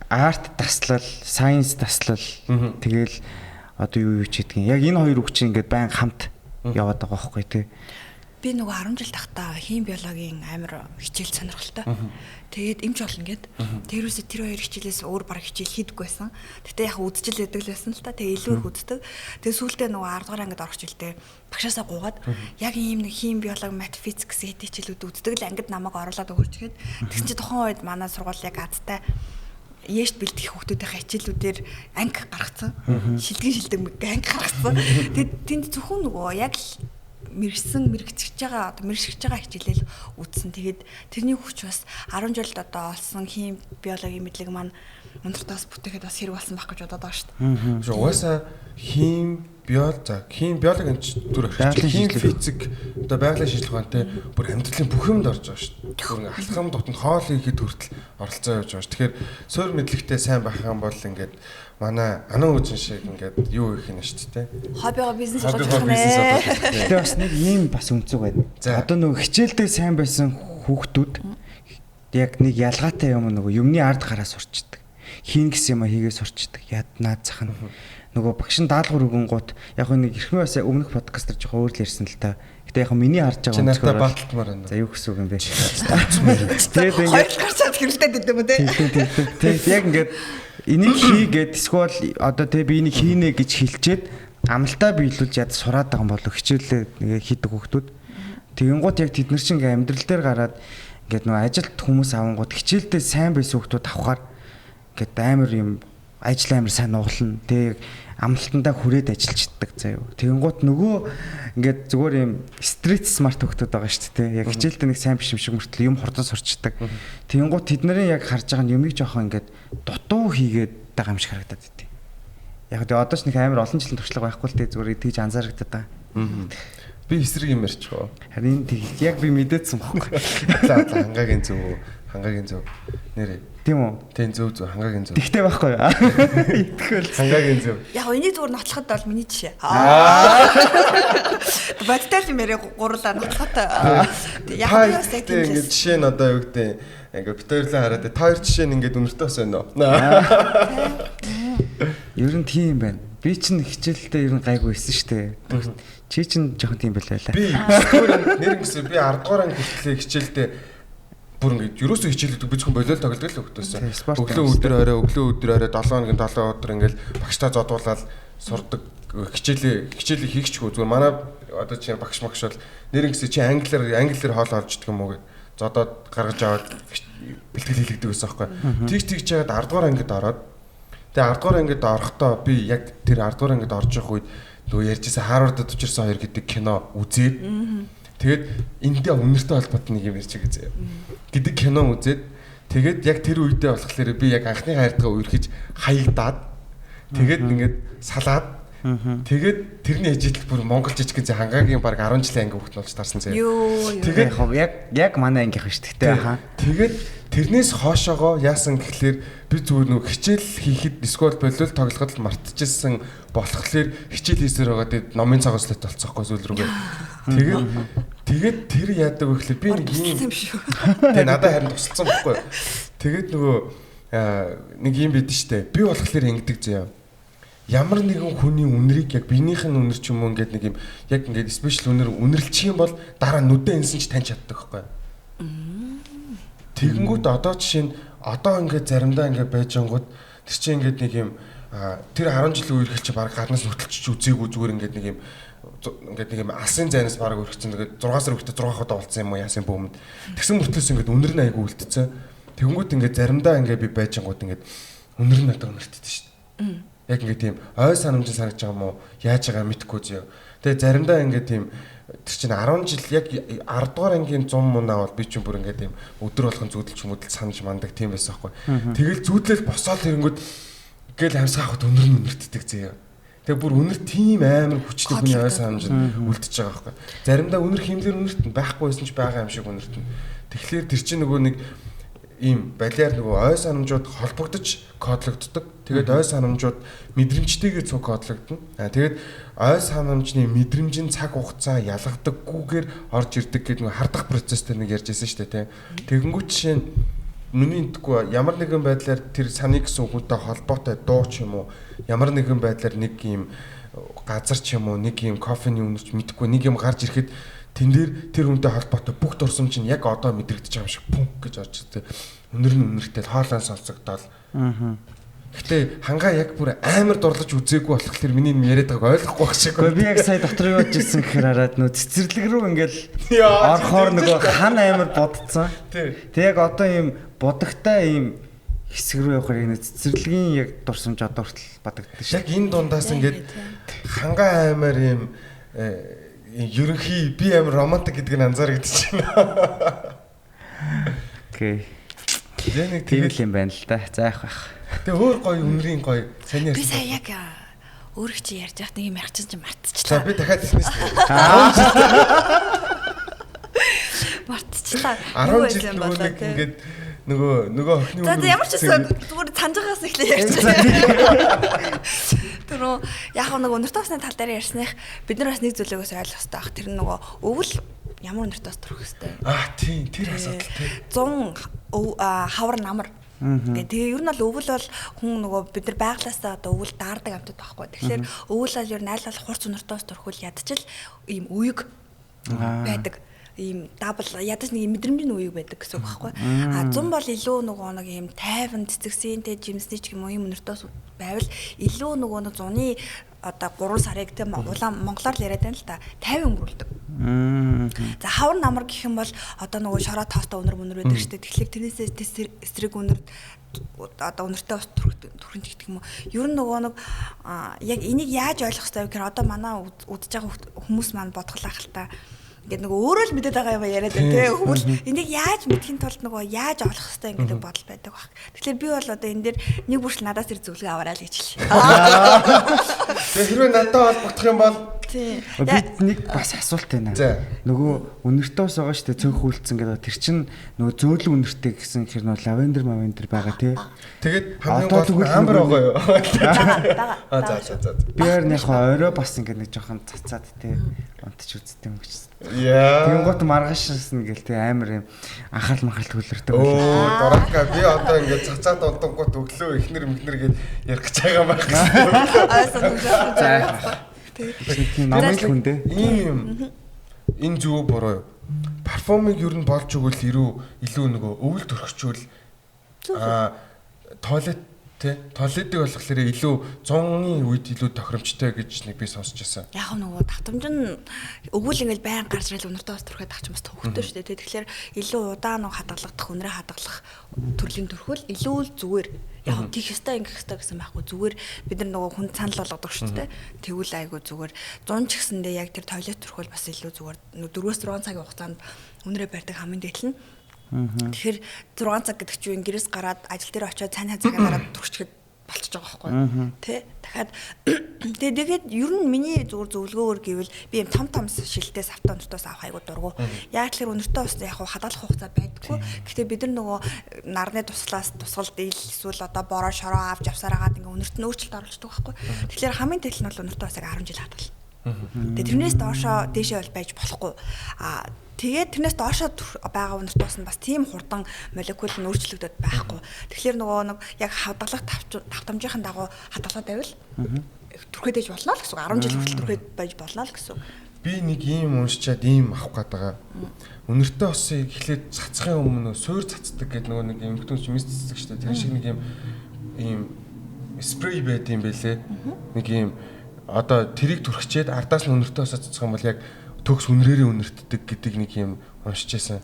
арт таслал, science таслал тэгэл одоо юу ч гэдгийг. Яг энэ хоёр үг чинь ингээд байн хамт яваад байгаа байхгүй тий. Би нөгөө 10 жил тахта хим биологийн амар хичээл сонирхолтой. Тэгээд эмч болно гэд. Тэрүүсээ тэр хоёр хичээлээс өөр баг хичээл хийдэггүй байсан. Гэтэ яг үзчихэл байдаг л байсан л та. Тэгээ илүү их үздэг. Тэгээ сүүлдээ нөгөө 10 дугаар ангид орох жилдээ багшаасаа гуйгаад яг ийм нэг хим биологи, мат, физик гэсэн хэд хичээлүүд үздэг л ангид намайг оруулаад өгөөч гэд. Тэгсэн чи тухайн үед манай сургууль яг азтай Ээшт бэлтгэх хүүхдүүдийн хичээлүүдээр анги гаргацсан. Шилдэг анги гаргацсан. Тэгээд тэнд зөвхөн нөгөө яг л мэрэгсэн мэрэгчж байгаа одоо мэрэгшиж байгаа хичээлэл үзсэн. Тэгээд тэрний хүч бас 10 жилд одоо олсон хим биологийн мэдлэг маань өнөртөөс бүтээхэд бас хэрэг болсон байх гэж бодоод байгаа шүү дээ. Угаасаа хим Биол за хим биологи энэ түр орчих. Хим физик одоо байгалийн шинжилгээ ухаантай бүр амьдралын бүх юмд орж байгаа шүү дээ. Бүр ингээ алхам дутанд хоол хийхэд хүртэл оролцоо явж байгаа шүү. Тэгэхээр суурь мэдлэгтэй сайн байх юм бол ингээд манай анан үжин шиг ингээд юу хийх юм шүү дээ. Хоббигоо бизнес болгож болох нэ. Гэтэ бас нэг ийм бас үнцэг байна. Одоо нөгөө хичээлдээ сайн байсан хүүхдүүд яг нэг ялгаатай юм нөгөө юмны ард гараа сурчдаг. Хийн гэсэн юм хийгээ сурчдаг. Яднаа зах нь. Нөгөө багш нь даалгавар өгөн гут яг нэг эрхмээ бас өмнөх подкаст дээр жоохон өөр л ярьсан л та. Гэтэ яг миний харж байгаа өнцгөр баалтмаар байна. За юу гэсэн үг юм бэ? Тэгээд ингээд хоёр гарчаад хэрэлдээд идэв юм те. Тийм. Яг ингээд энийг хийгээд эсвэл одоо те би энийг хийнэ гэж хэлчихэд амлалтаа биелүүлж яд сураад байгаа юм болов хичээлээ нэг хийдэг хүүхдүүд. Тэгэнгუут яг тэд нар чинь ингээд амьдрал дээр гараад ингээд нөгөө ажилд хүмүүс авангууд хичээлдээ сайн байсан хүүхдүүд авахаар ингээд амар юм ажил амар сайн нуглана. Тэг амлалтандаа хүрээд ажиллаж чаддаг заяа. Тэгэнгუут нөгөө ингээд зүгээр юм street smart хүүхдүүд байгаа шүү дээ. Яг хичээлдээ нэг сайн биш юм шиг мөртлөө юм хурдан сурчдаг. Тэгэнгуут тэд нарын яг харж байгаа нь юмыг жоохон ингээд дутуу хийгээд байгаа юм шиг харагдаад идэв. Яг тэгээ одоо ч нэг амар олон жилийн туршлага байхгүй л дээ зүгээр тэгж анзаарагдаад байгаа. Би эсрэг юм ярьчих уу? Харин тэг яг би мэдээдсэн байхгүй. За хангагийн зөв. Хангагийн зөв. Нэрээ. Тийм үү? Тийм зөв зөв хангагийн зөв. Тэгтэй байхгүй юу? Итгэл. Хангагийн зөв. Яг энийг зүгээр нотлоход бол миний жишээ. Бодтой юм яриа гурлаа нотлоход. Яг би бас яг тийм ингээд жишээ нь одоо юу гэдэг ингээд бит хоёрлаа хараад та хоёр жишээ нь ингээд үнэртэй бас байна уу? Ер нь тийм байна. Би чинь хичээлдээ ер нь гайгүй байсан шүү дээ. Чи чинь жоохон тийм байлаа. Би нэр ингэсэн би 10 дугаар анги хүртлээ хичээлдээ бүр ингээд ерөөсөө хичээлдэг би зөвхөн болиол тоглодог л хөлтөөсөн. Өглөө өдөр орой, өглөө өдөр орой 7 хоногийн 7 өдөр ингээд багштай зодуулаад сурдаг хичээлээ хийхчгүй зүгээр манай одоо чинь багш магш бол нэр ингэсэн чи англиар хоол олж идэх юм уу гэд зодоод гаргаж аваад бэлтгэл хийлэгдэг байсан байхгүй. Тэгж яагаад 10 дугаар ангид ороод тэгээ 10 дугаар ангид орохдоо би яг тэр 10 дугаар ангид орж явах үед нөгөө ярьжсэн Харвардд учирсан хоёр гэдэг кино үзээд тэгээд эндээ үнэртэй холбоотой нэг юм ярьж байгаа заяа гэдэг кино үзээд тэгээд яг тэр үедээ болохоор би яг анхны хайртайгаа үерхэж хаягдаад тэгээд ингээд салаад тэгээд тэрний ижил бүр монгол жижигэн зэ хангагийн баг 10 жилийн анги хүүхэд болж тарсан заяа. Тэгээд яг манай ангийнх шүү дээ хаа. Тэгээд тэрнээс хоошоогоо яасан гэхлээр би зүгээр нөгөө хичээл хийхэд эсвэл болиул тоглоход л мартчихсан болохоор хичээл хийсээр байгаа тэгээд номын цагааслалт болцсоохгүй зүйл рүүгээ. Тэгээд тэр яадаг вэ гэхлээр би нэг юм шүү. Тэгээд надад харин тусалсан байхгүй. Тэгээд нөгөө нэг юм бидэн штэ. Би болохоор ингэдэг заяа. Ямар нэгэн хүний үнэрийг яг биенийх нь үнэр ч юм уу ингээд нэг юм яг ингээд спешиал үнэр үнэрлчих юм бол дараа нүдэ энсэн ч таньж чаддаг байхгүй. Тэгэнгүүт одоо жишээ нь одоо ингээд заримдаа ингээд байж ангууд тэр чинь ингээд нэг юм тэр 10 жилийн үерхэл чи баг гаднаас хөтөлчих үзээгүй зүгээр ингээд нэг юм ингээд нэг юм алсын зайнаас баг өргөцсөн тэгээд 6 сар үхтэ 6 удаа болцсон юм уу яасан бөөмөнд тэгсэн мөртлөөс ингээд үнэр нь айгүй үлдсэн. Тэгэнгүүт ингээд заримдаа ингээд би байж ангууд ингээд үнэр нь надад үнэртдэг шүү дээ. Яг ингээд тийм ой санамж санагдаж байгаа юм уу яаж байгаа мэдэхгүй зөө. Тэгээ заримдаа ингээд тийм тэр чинь 10 жил яг 10 дугаар ангийн 100 мунаа бол би чинь бүр ингээд тийм өдөр болгон зүүдэлч хүмүүдэл санаж мандаг тийм байсан байхгүй. Тэгэл зүүдлэл босоод ирэнгүүт гэл амьсгаа авахд өнөр нь үнэртдэг зөө. Тэгээ бүр үнэр тийм амар хүчтэй хүний ой санамж үлдчихэж байгаа байхгүй. Заримдаа үнэр химлэр үнэртэн байхгүй байсан ч байгаа юм шиг үнэртэн. Тэгэхээр тэр чинь нөгөө нэг ийм балиар нөгөө ой санамжууд холбогдож кодлогддог. Тэгээд ой санамжууд мэдрэмжтэйгээ цуг кодлогдно. Тэгээд ой санамжны мэдрэмж нь цаг хугацаа ялгадаггүйгээр орж ирдэг гэдэг нэг хардах процесс тэр нэг ярьж байсан шүү дээ, тийм. Тэгэнгүүт жишээ нь миний мэдгүй ямар нэгэн байдлаар тэр саний гэсэн хүнтэй холбоотой дуу ч юм уу ямар нэгэн байдлаар нэг юм газар ч юм уу нэг юм кофений үнэрч мэдгүй нэг юм гарч ирэхэд тэн дээр тэр хүнтэй холбоотой бүх дурсамж нь яг одоо мэдрэгдэж байгаа юм шиг пүнк гэж орж ирдэг. Үнэр нь үнэртэй хоолой сонсогдоол. Гэтэ хангаа яг бүр амар дурлаж үзээгүй болохоор миний юм яриад байгааг ойлгохгүй байх шиг. Би яг сая дотор юу болж ирсэн гэхээр хараад нөө цэцэрлэг рүү ингээл орохоор нөгөө хан амар бодцсон. Тэг яг одоо ийм бодогтой ийм хэсэг рүү явахаар энэ цэцэрлэгийн яг дурсамж одоо хүртэл бодогдсон шүү. Яг энэ дундаас ингээд хангаа амар ийм ерөнхий би амар романтик гэдгийг нь анзаарэгдэж байна. Окей. Тэгээ нэг тийм л юм байна л да. За яах вэ? Тэгээ өөр гоё үнэрийн гоё саний. Би сая яг Өөрөө чи ярьж байхад нэг юм ярьчихсан чи мартчихлаа. За би дахиад хэлнэ шүү дээ. Мартчихлаа. 10 жил нөгөө нэг ингээд нөгөө охины үнэр. За ямар ч гэсэн зүгээр санаж байгаас эхлэе ярьчих. Тэр нөө яг нэг өнөртөө усны тал дээр ярьсных бид нар бас нэг зүйлийг бас ойлгох хэрэгтэй байх. Тэр нөгөө өвөл ямар өнөртөөс төрөх хэрэгтэй. Аа тийм тэр асуудал тийм. 100 хавар намар. Тэгээ ер нь бол өвөл бол хүн нөгөө бид нар байглаасаа одоо өвөл даардаг амьтад байхгүй. Тэгэхээр өвөл бол ер нь аль болох хурц өнөртөөс төрхөл ядчил ийм үег байдаг. Ийм дабл ядаж нэг мэдрэмжийн үеиг байдаг гэсэн үг байхгүй. А 100 бол илүү нөгөө нэг ийм тайван цэцэгсийн тэ жимсний ч юм уу ийм өнөртөөс байвал илүү нөгөө нэг зуны одоо 3 сарыг тэ улаан монголоор л яриад байна л та 50 өнгөрүүлдэг. За хавар намар гэх юм бол одоо нөгөө шороо тоостой өнөр мөнөр байдаг шүү дээ. Тэгэхээр тэрнээсээ эсрэг өнөр одоо өнөртэй ус түрхэнч гэдэг юм уу. Ер нь нөгөө нэг яг энийг яаж ойлгох хэрэгтэй вэ гэхээр одоо манай үдж байгаа хүмүүс маань бодглоо хэл та. Ингээд нөгөө өөрөө л мэдээд байгаа юм яриад байна тий. Хүмүүл энийг яаж мэдхийн тулд нөгөө яаж олох хэрэгтэй ингээд бодол байдаг баг. Тэгэхээр би бол одоо энэ дээр нэг бүршил надаас ир зөвлөгөө аваарай л гэж хэлье. Тэгээ хэрвээ надад холбогдох юм бол тий. Би нэг бас асуулт байна. Нөгөө үнэртээ ус байгаа шүү дээ, цөөх үйлцэн гэдэг. Тэр чинь нөгөө зөөлөн үнэртэй гэсэн хэр нөгөө лавендер мавендер байгаа тий. Тэгээд хамгийн гол нь амар байгаа юу? Аа за за за. Би харин яг орой бас ингээд нэг жоохон цацаад тий унтч үздэг юм гэж. Яа. Тэгэнгუთ маргаашсэн гэл тий амар юм анхаарал манхаарал төвлөрдөг. Өө дураака би одоо ингээд цацаад унтангууд өглөө эхнэр мөхнэр гээд ярих гэж байгаа байх. Аа. Тийм намын л хүн дээ. Ийм энэ зөв буруу юу? Парфюмыг ер нь болж өгвөл илүү нөгөө өвөл төрхчүүл аа туалет тий туалетыг болохоор илүү 100-ын үед илүү тохиромжтой гэж нэг би сонсч байсан. Яг нөгөө давтамж нь өвөл ингээл байн гарч ирэл өнөртөө бас түрхэд авч бас төвхтэй шүү дээ. Тэгэхээр илүү удаан нөгөө хадгалагдах, өнрөө хадгалах төрлийн төрхөл илүү л зүгээр. Яг тийх ёстой ингэх ёстой гэсэн байхгүй, зүгээр бид нар нөгөө хүн санал болгодог шүү дээ. Тэгвэл айгүй зүгээр. 100 ч гэсэндээ яг тэр туалет төрхөл бас илүү зүгээр. 4-6 цагийн хугацаанд өнрөө барьдаг хамгийн дээд нь. Тэгэхээр 6 цаг гэдэг чинь гэрээс гараад ажил дээр очиод сайн цагаа дараад төрчгээд болчихж байгаа байхгүй тий. Дахиад тэгээд ер нь миний зүгээр зөвлөгөөр гэвэл би юм том том шилтэй савтай өнөртөөс авах айгуу дургу. Яг тэгэхээр өнөртөө ус яг хадгалах хугацаа байдаггүй. Гэхдээ бид нар нөгөө нарны туслаас тусгалд ил эсвэл одоо бороо шороо авч явсаар агаад ингээ өнөрт нь өөрчлөлт оруулчихдаг байхгүй. Тэгэхээр хамгийн дээд нь бол өнөртөө усыг 10 жил хадгална. Тэгээд тэрнээс доошоо дээшээ бол байж болохгүй. Аа тэгээд тэрнээс доошоо байгаа өнөрт ус нь бас тийм хурдан молекул нь өөрчлөгдөд байхгүй. Тэгэхээр нөгөө нэг яг хадгалах давтамжийн дагуу хадгалаад байвал түрхэд байж болно л гэсэн үг. 10 жил хүртэл түрхэд байж болно л гэсэн үг. Би нэг ийм уншичаад ийм авах гээд байгаа. Өнөртөө усыг эхлээд цацхын өмнө суур цацдаг гэдэг нөгөө нэг эмэгтэй хүмүүс мис цацдаг шүү дээ. Тэр шиг нэг ийм спрей байд юм бэлээ. Нэг ийм одоо тэрийг түрхчээд ардаас нь өнөртөө усаа цацах юм бол яг төгс үнрээрээ үнэртдэг гэдэг нэг юм уншиж байсан.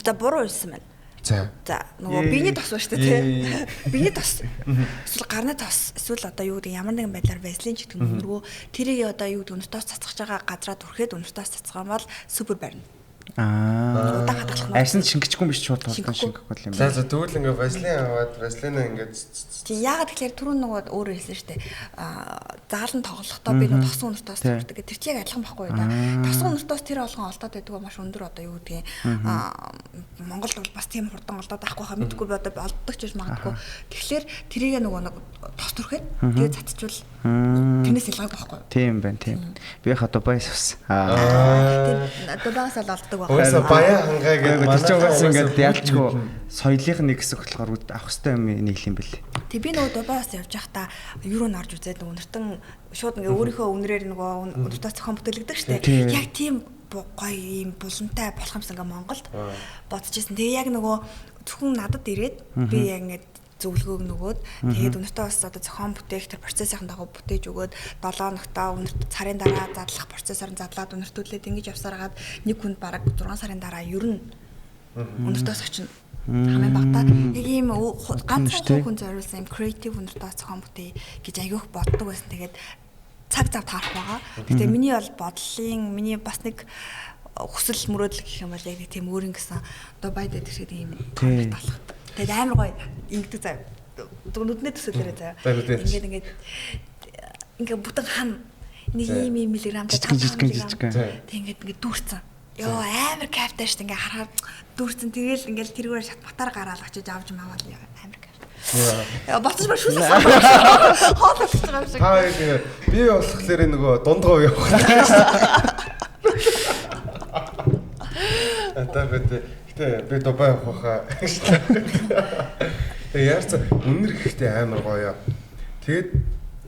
За буруу уншсан байна. За. За нөгөө биений тос ба шүү дээ тий. Биений тос. Эсвэл гарны тос, эсвэл одоо юу гэдэг ямар нэгэн байдлаар вазелин ч гэдэг юм уу. Тэрийг одоо юу гэдэг өнөртөөс цацгаж байгаа газраа түрхэд өнөртөөс цацгах юм бол супер барина. Аа. Удаан хадгалах нь. Арьсан шингэчихгүй биш шууд тулдан шингэхгүй юм байна. За тэгвэл ингээ вазелин аваад вазелинаа ингээ тий яагаад тэгэхээр түрүүн нөгөө өөрөө хэлсэн шүү дээ. Аа заалан тоглохдоо би нөгөө тосон өнөртөөс төрдөг. Тэр чинь яг адилхан байхгүй юу да. Тосон өнөртөөс тэр болгон олдоод байдаг маш өндөр одоо юу гэдгийг аа Монголд бол бас тийм хурдан олдоод авахгүй хаа мэдгүй би одоо олддог ч гэж магадгүй. Тэгэхээр тэрийг нөгөө нэг тос төрөхөд тэгээ цацчвал тэрнээс ялгаагүй байхгүй юу? Тийм байна тийм. Би яхаа Дубайс авсан. Аа. Тэр Дубайс л олддог байна. Угаасаа баян хангаа гэдэг манай тэр чинь угаасаа ингээд ялчгүй соёлынх нэг хэсэг болохоор авах хэрэгтэй юм нэг юм бэл. Тэг би нөгөө Дубайс явж байхдаа юуруу н орж үзээд нөгөө нэртэн шууд ингээ өөрийнхөө үнрээр нөгөө өнөртөө зохион бүтээлгдэг штэ. Яг тийм гоё юм булантай болох юмсан ингээ Монголд бодож ирсэн. Тэгээ яг нөгөө зөвхөн надад ирээд би яг ингээд зөвлөгөөг нөгөөд тэгээд өнөртөө бас одоо зохион бүтээх тэр процессын дагуу бүтээж өгөөд 7 хоногтоо өнөрт сарын дараа задлах процессор нь задлаад өнөртүүлээд ингэж явсараад нэг хүнд бараг 6 сарын дараа ер нь өнөртөөс очино. Хамгийн багадаа яг ийм ганцхан хүн зориулсан юм креатив өнөртөөс зохион бүтээе гэж аягүйх боддог байсан. Тэгээд цаг зав таарах байгаа. Гэтэ миний бол бодлын миний бас нэг хүсэл мөрөөдөл гэх юм бол яг нэг тийм өөр ингэсэн Дубайд дээр шиг ийм контакт болох. Тэгээд амар гоё ингэдэг заяа. Нүднээ төсөөлөөрэй заяа. Ингээд ингээд Ингээ бүтэн хан нэг ийм ийм миллиграмтай жижигэн жижигэн. Тэг ингээд ингээд дүүрсэн. Йоо амар кайфтай шүү дээ. Ингээ харахаар дүүрсэн. Тэгэл ингээл тэрүүгээр шат батар гараал очиж авч маваал амар кайф. Яа боцож ба шүлэг. Хоол болчих юм шиг. Та хоёр би болохоор нөгөө дундгов явах. Ата бит. Гэтэ би Дубай явах байхаа. Тэгээ яарч үнэр гэхдээ амар гоё. Тэгээд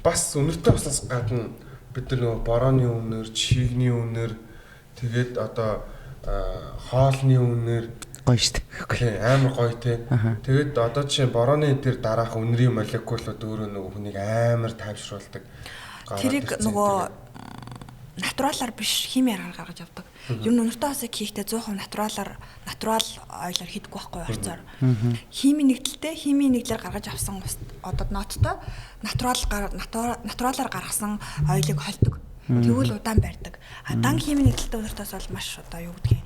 бас үнэртэй болсноос гадна бид нар нөгөө борооны үнэр, чигний үнэр, тэгээд одоо хоолны үнэр гоё шүү дээ. Амар гоё те. Тэгээд одоо жишээ нь борооны тэр дараах үнэрийн молекулууд өөрөө нөгөө хүнийг амар тайвшруулдаг. Тэрийг нөгөө натуралар биш хими аргаар гаргаж авдаг. Ер нь үнэртэй хосыг хийхдээ 100% натуралар натурал ойлоор хийдэггүй байхгүй орцоор. Хими нэгдэлтэй хими нэгдлээр гаргаж авсан одоо нооттой натуралар гаргасан ойлыг холдог. Тэгвэл удаан барьдаг. А дан хими нэгдэлтэй үнэртээс бол маш одоо юу гэдгийг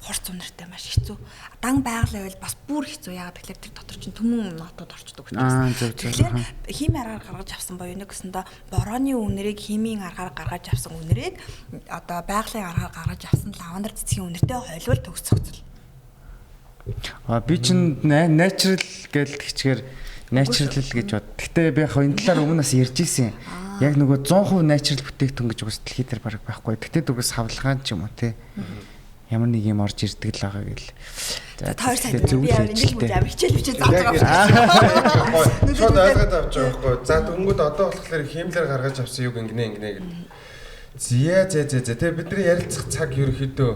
хурц үнэртэй маш хэцүү. Дан байгалийн ойл бас бүр хэцүү. Яагаад гэхээр тэр дотор чинь түмэн нотод орчдөг учраас. Тэгэхээр хими аргаар гаргаж авсан буюу нэг гэсэндээ борооны үнэрийг химийн аргаар гаргаж авсан үнэрийг одоо байгалийн аргаар гаргаж авсан лавандер цэцгийн үнэртэй хойлвол төгс зохицол. А би чинь natural гэж тэгчгээр natural гэж бод. Гэтэ би яг энэ талаар өмнө бас ярьж исэн. Яг нөгөө 100% natural бүтээгдэхүүн гэж угсаа дэлхий дээр бараг байхгүй. Гэтэ дүгээс хавлгаан ч юм уу те. Ямар нэг юм орж ирдэг л байгаа гэл. За 2 сая би ингэж амар хичээл бичээд зааж байгаа юм. Шууд ойлгоод авч байгаа байхгүй. За дөнгөд одоо болохоор химлэр гаргаж авсан юг ингэнэ ингэнэ гэд. Зя зя зя зя. Тэгээ бидний ярилцах цаг ерөөхдөө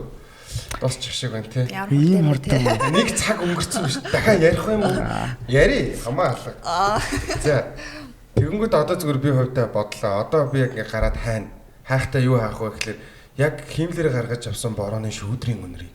дуусчих шиг байна те. Ийм хурдан. Нэг цаг өнгөрцөн биш. Дахиад ярих юм уу? Яри хамаа алга. За тэгэнгүүт одоо зүгээр би хувьдаа бодлоо. Одоо би яг ингэ гараад хайна. Хайхтаа юу хаах вэ гэхлээр яг химлэр гаргаж авсан борооны шүүдрийн үнэрийг.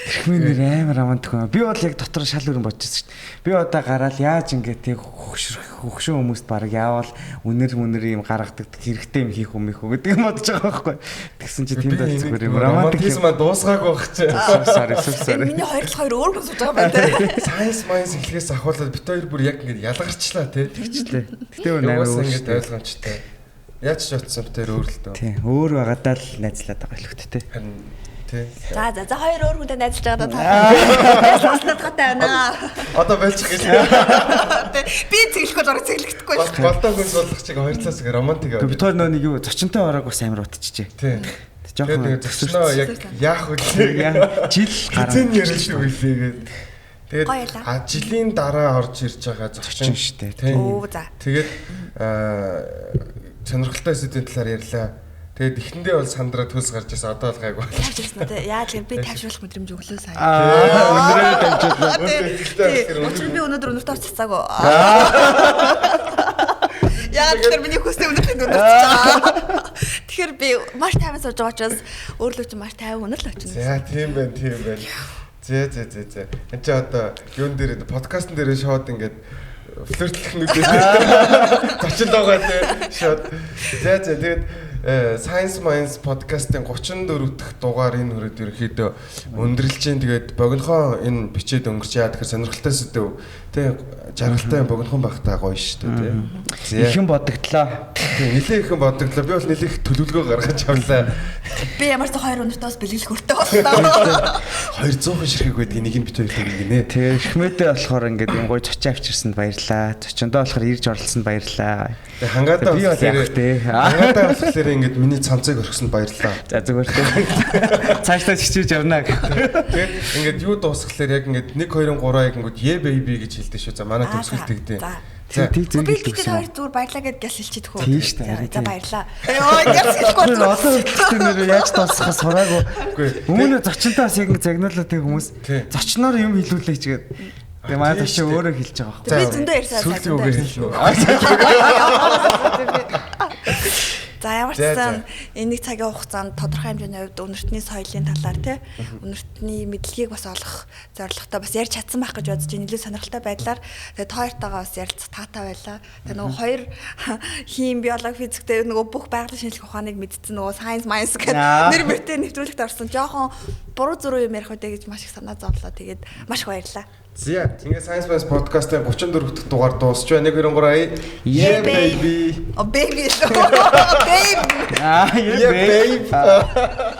Тэрхмийн нэр амар романтик юм. Би бол яг дотор шал өрн бодчихсон шүү дээ. Би одоо гараал яаж ингэ тэг хөгшин хүмүүст баг яавал үнэр юм гаргадаг хэрэгтэй юм хийх юм их үү гэдэг юм бодож байгаа байхгүй. Тэгсэн чи тэнд бол зүгээр юм романтизм маань дуусгаагүй байх чи. Sorry sorry. Миний хоёр л хоёр өөр хүн сууж байгаа байна те. Science minds эхлэхээс ахуулаад бит хоёр бүр яг ингэ ялгарчлаа те. Тэгчлээ. Гэтэ өөр амар өөр ойлгомжтой. Яаж ч утсан битэр өөр л дөө. Тийм, өөр байгаадаа л найзлаад байгаа л хөт те. Харин тий. За за за хоёр өөр хүнтэй найзлж байгаадаа та. Сонснодготой байна. Одоо болчих гэж. Би цэглэхгүй зураг цэглэхдэггүй шүү. Голдоо хүн суулгах чиг хоёр талаас романтик яваа. Би тэр нөө нэг юу зочинтой ороог бас амар утчихжээ. Тийм. Жохон зочноо яг яах вэ? Жил гараа. Зэн ярьж үлээ гээд. Тэгээд жилийн дараа орж ирж байгаа зочин шүү дээ. Оо за. Тэгээд сонирхолтой сэдвийн талаар ярьлаа. Тэгээд эхэндээ бол сандраа төлс гарч ирсэн. Одоо бол гайгүй. Тавьж ирсэн үү? Яа тэгэхээр би тавьжруулах мэдрэмж өглөө сая. Өнөрөө тавьжуулаа. Учир нь би өнөөдөр өнөртөө орч цацаагүй. Яа тэгэхээр миний хүсний өнөртөнд өнөрч байгаа. Тэгэхээр би маш тайван сууж байгаа учраас өөрлөө чи маш тайван өнөр л очино. За тийм байна, тийм байна. Зэ зэ зэ зэ. Энд чи одоо юун дээр подкастн дээр шууд ингээд флиртлэх нүдээс зочин байгаа тий шууд. За за тэгээд Science Minds podcast-ын 34 дахь дугаар энэ хүрээд ерөнхийдөө өндөрлж чинь. Тэгээд богинохон энэ бичээд өнгөрч яа тэгэхээр сонирхолтой сэдв тий жаргалтай богинохон байхтай гоё шүү дээ тий. Ихэн бодогдлоо. Тий нэлээ ихэн бодогдлоо. Би бол нэлээ их төлөвлөгөө гаргаж авлаа. Би ямар ч хоёр өнөртөөс бэлгэлэх хүртэй боллоо. 200 ширхэг байдаг нэг нь бит хоёр гинэ. Тий шхмэдээ болохоор ингээд юм гоё зочин авчирсанд баярлаа. Зочиндоо болохоор ирж оролцсонд баярлаа. Тэг хангаадаа би бол явах тий. Хангаадаа болохоор ингээд миний цамцыг орхисонд баярлаа. За зүгээр тий. Цаашдаа чичээж явна гэх. Тэгээд ингээд юу дуусгахлаар яг ингээд 1 2 3 яг ингээд yeah baby гэж хэлдэг шүү. За манай төгсгөл тэгдэ. За тий зөв хэлдэг. Би хоёр зүгээр баярлаа гэд гяс хэлчихдэг хөө. Тийм шүү дээ. За баярлаа. Йоо гяс хэлэхгүй зүгээр. Одоо хэлдэг нэр яаж дуусгахаас сураагүй. Өмнө зочинтой бас яг ингээд загнуулаад тэг хүмүүс зочноор юм хэлүүлээч гээд. Тэгээ манай зочин өөрөө хэлж байгаа байхгүй. Би зөндөө ярьсан. Сүүлийн үгээр хэлнэ. За ямар ч сан энэ нэг цагийн хугацаанд тодорхой хэмжээний хувьд үнэртний соёлын талаар тий үнэртний мэдлэгийг бас олох зорилготой бас ярьж чадсан байх гэж бодож байна. Илүү сонирхолтой байдлаар тэгээ та хоёртойгоо бас ярилцах таатай байлаа. Тэгээ нөгөө хоёр хим, биологи, физиктэй нөгөө бүх байгалийн шинжлэх ухааныг мэдсэн нөгөө science minds гэдэг нэр мөртэй нэвтрүүлэгт орсон. Жохон Буруу зүрүү юм ярих үү гэж маш их санаа зовлоо. Тэгээд маш их баярлалаа. За, ингээ Science Science podcast-ын 34 дахь дугаар дуусч байна. 1 2 3. Yeah, baby. Oh baby. Babe. Аа, Yeah, babe.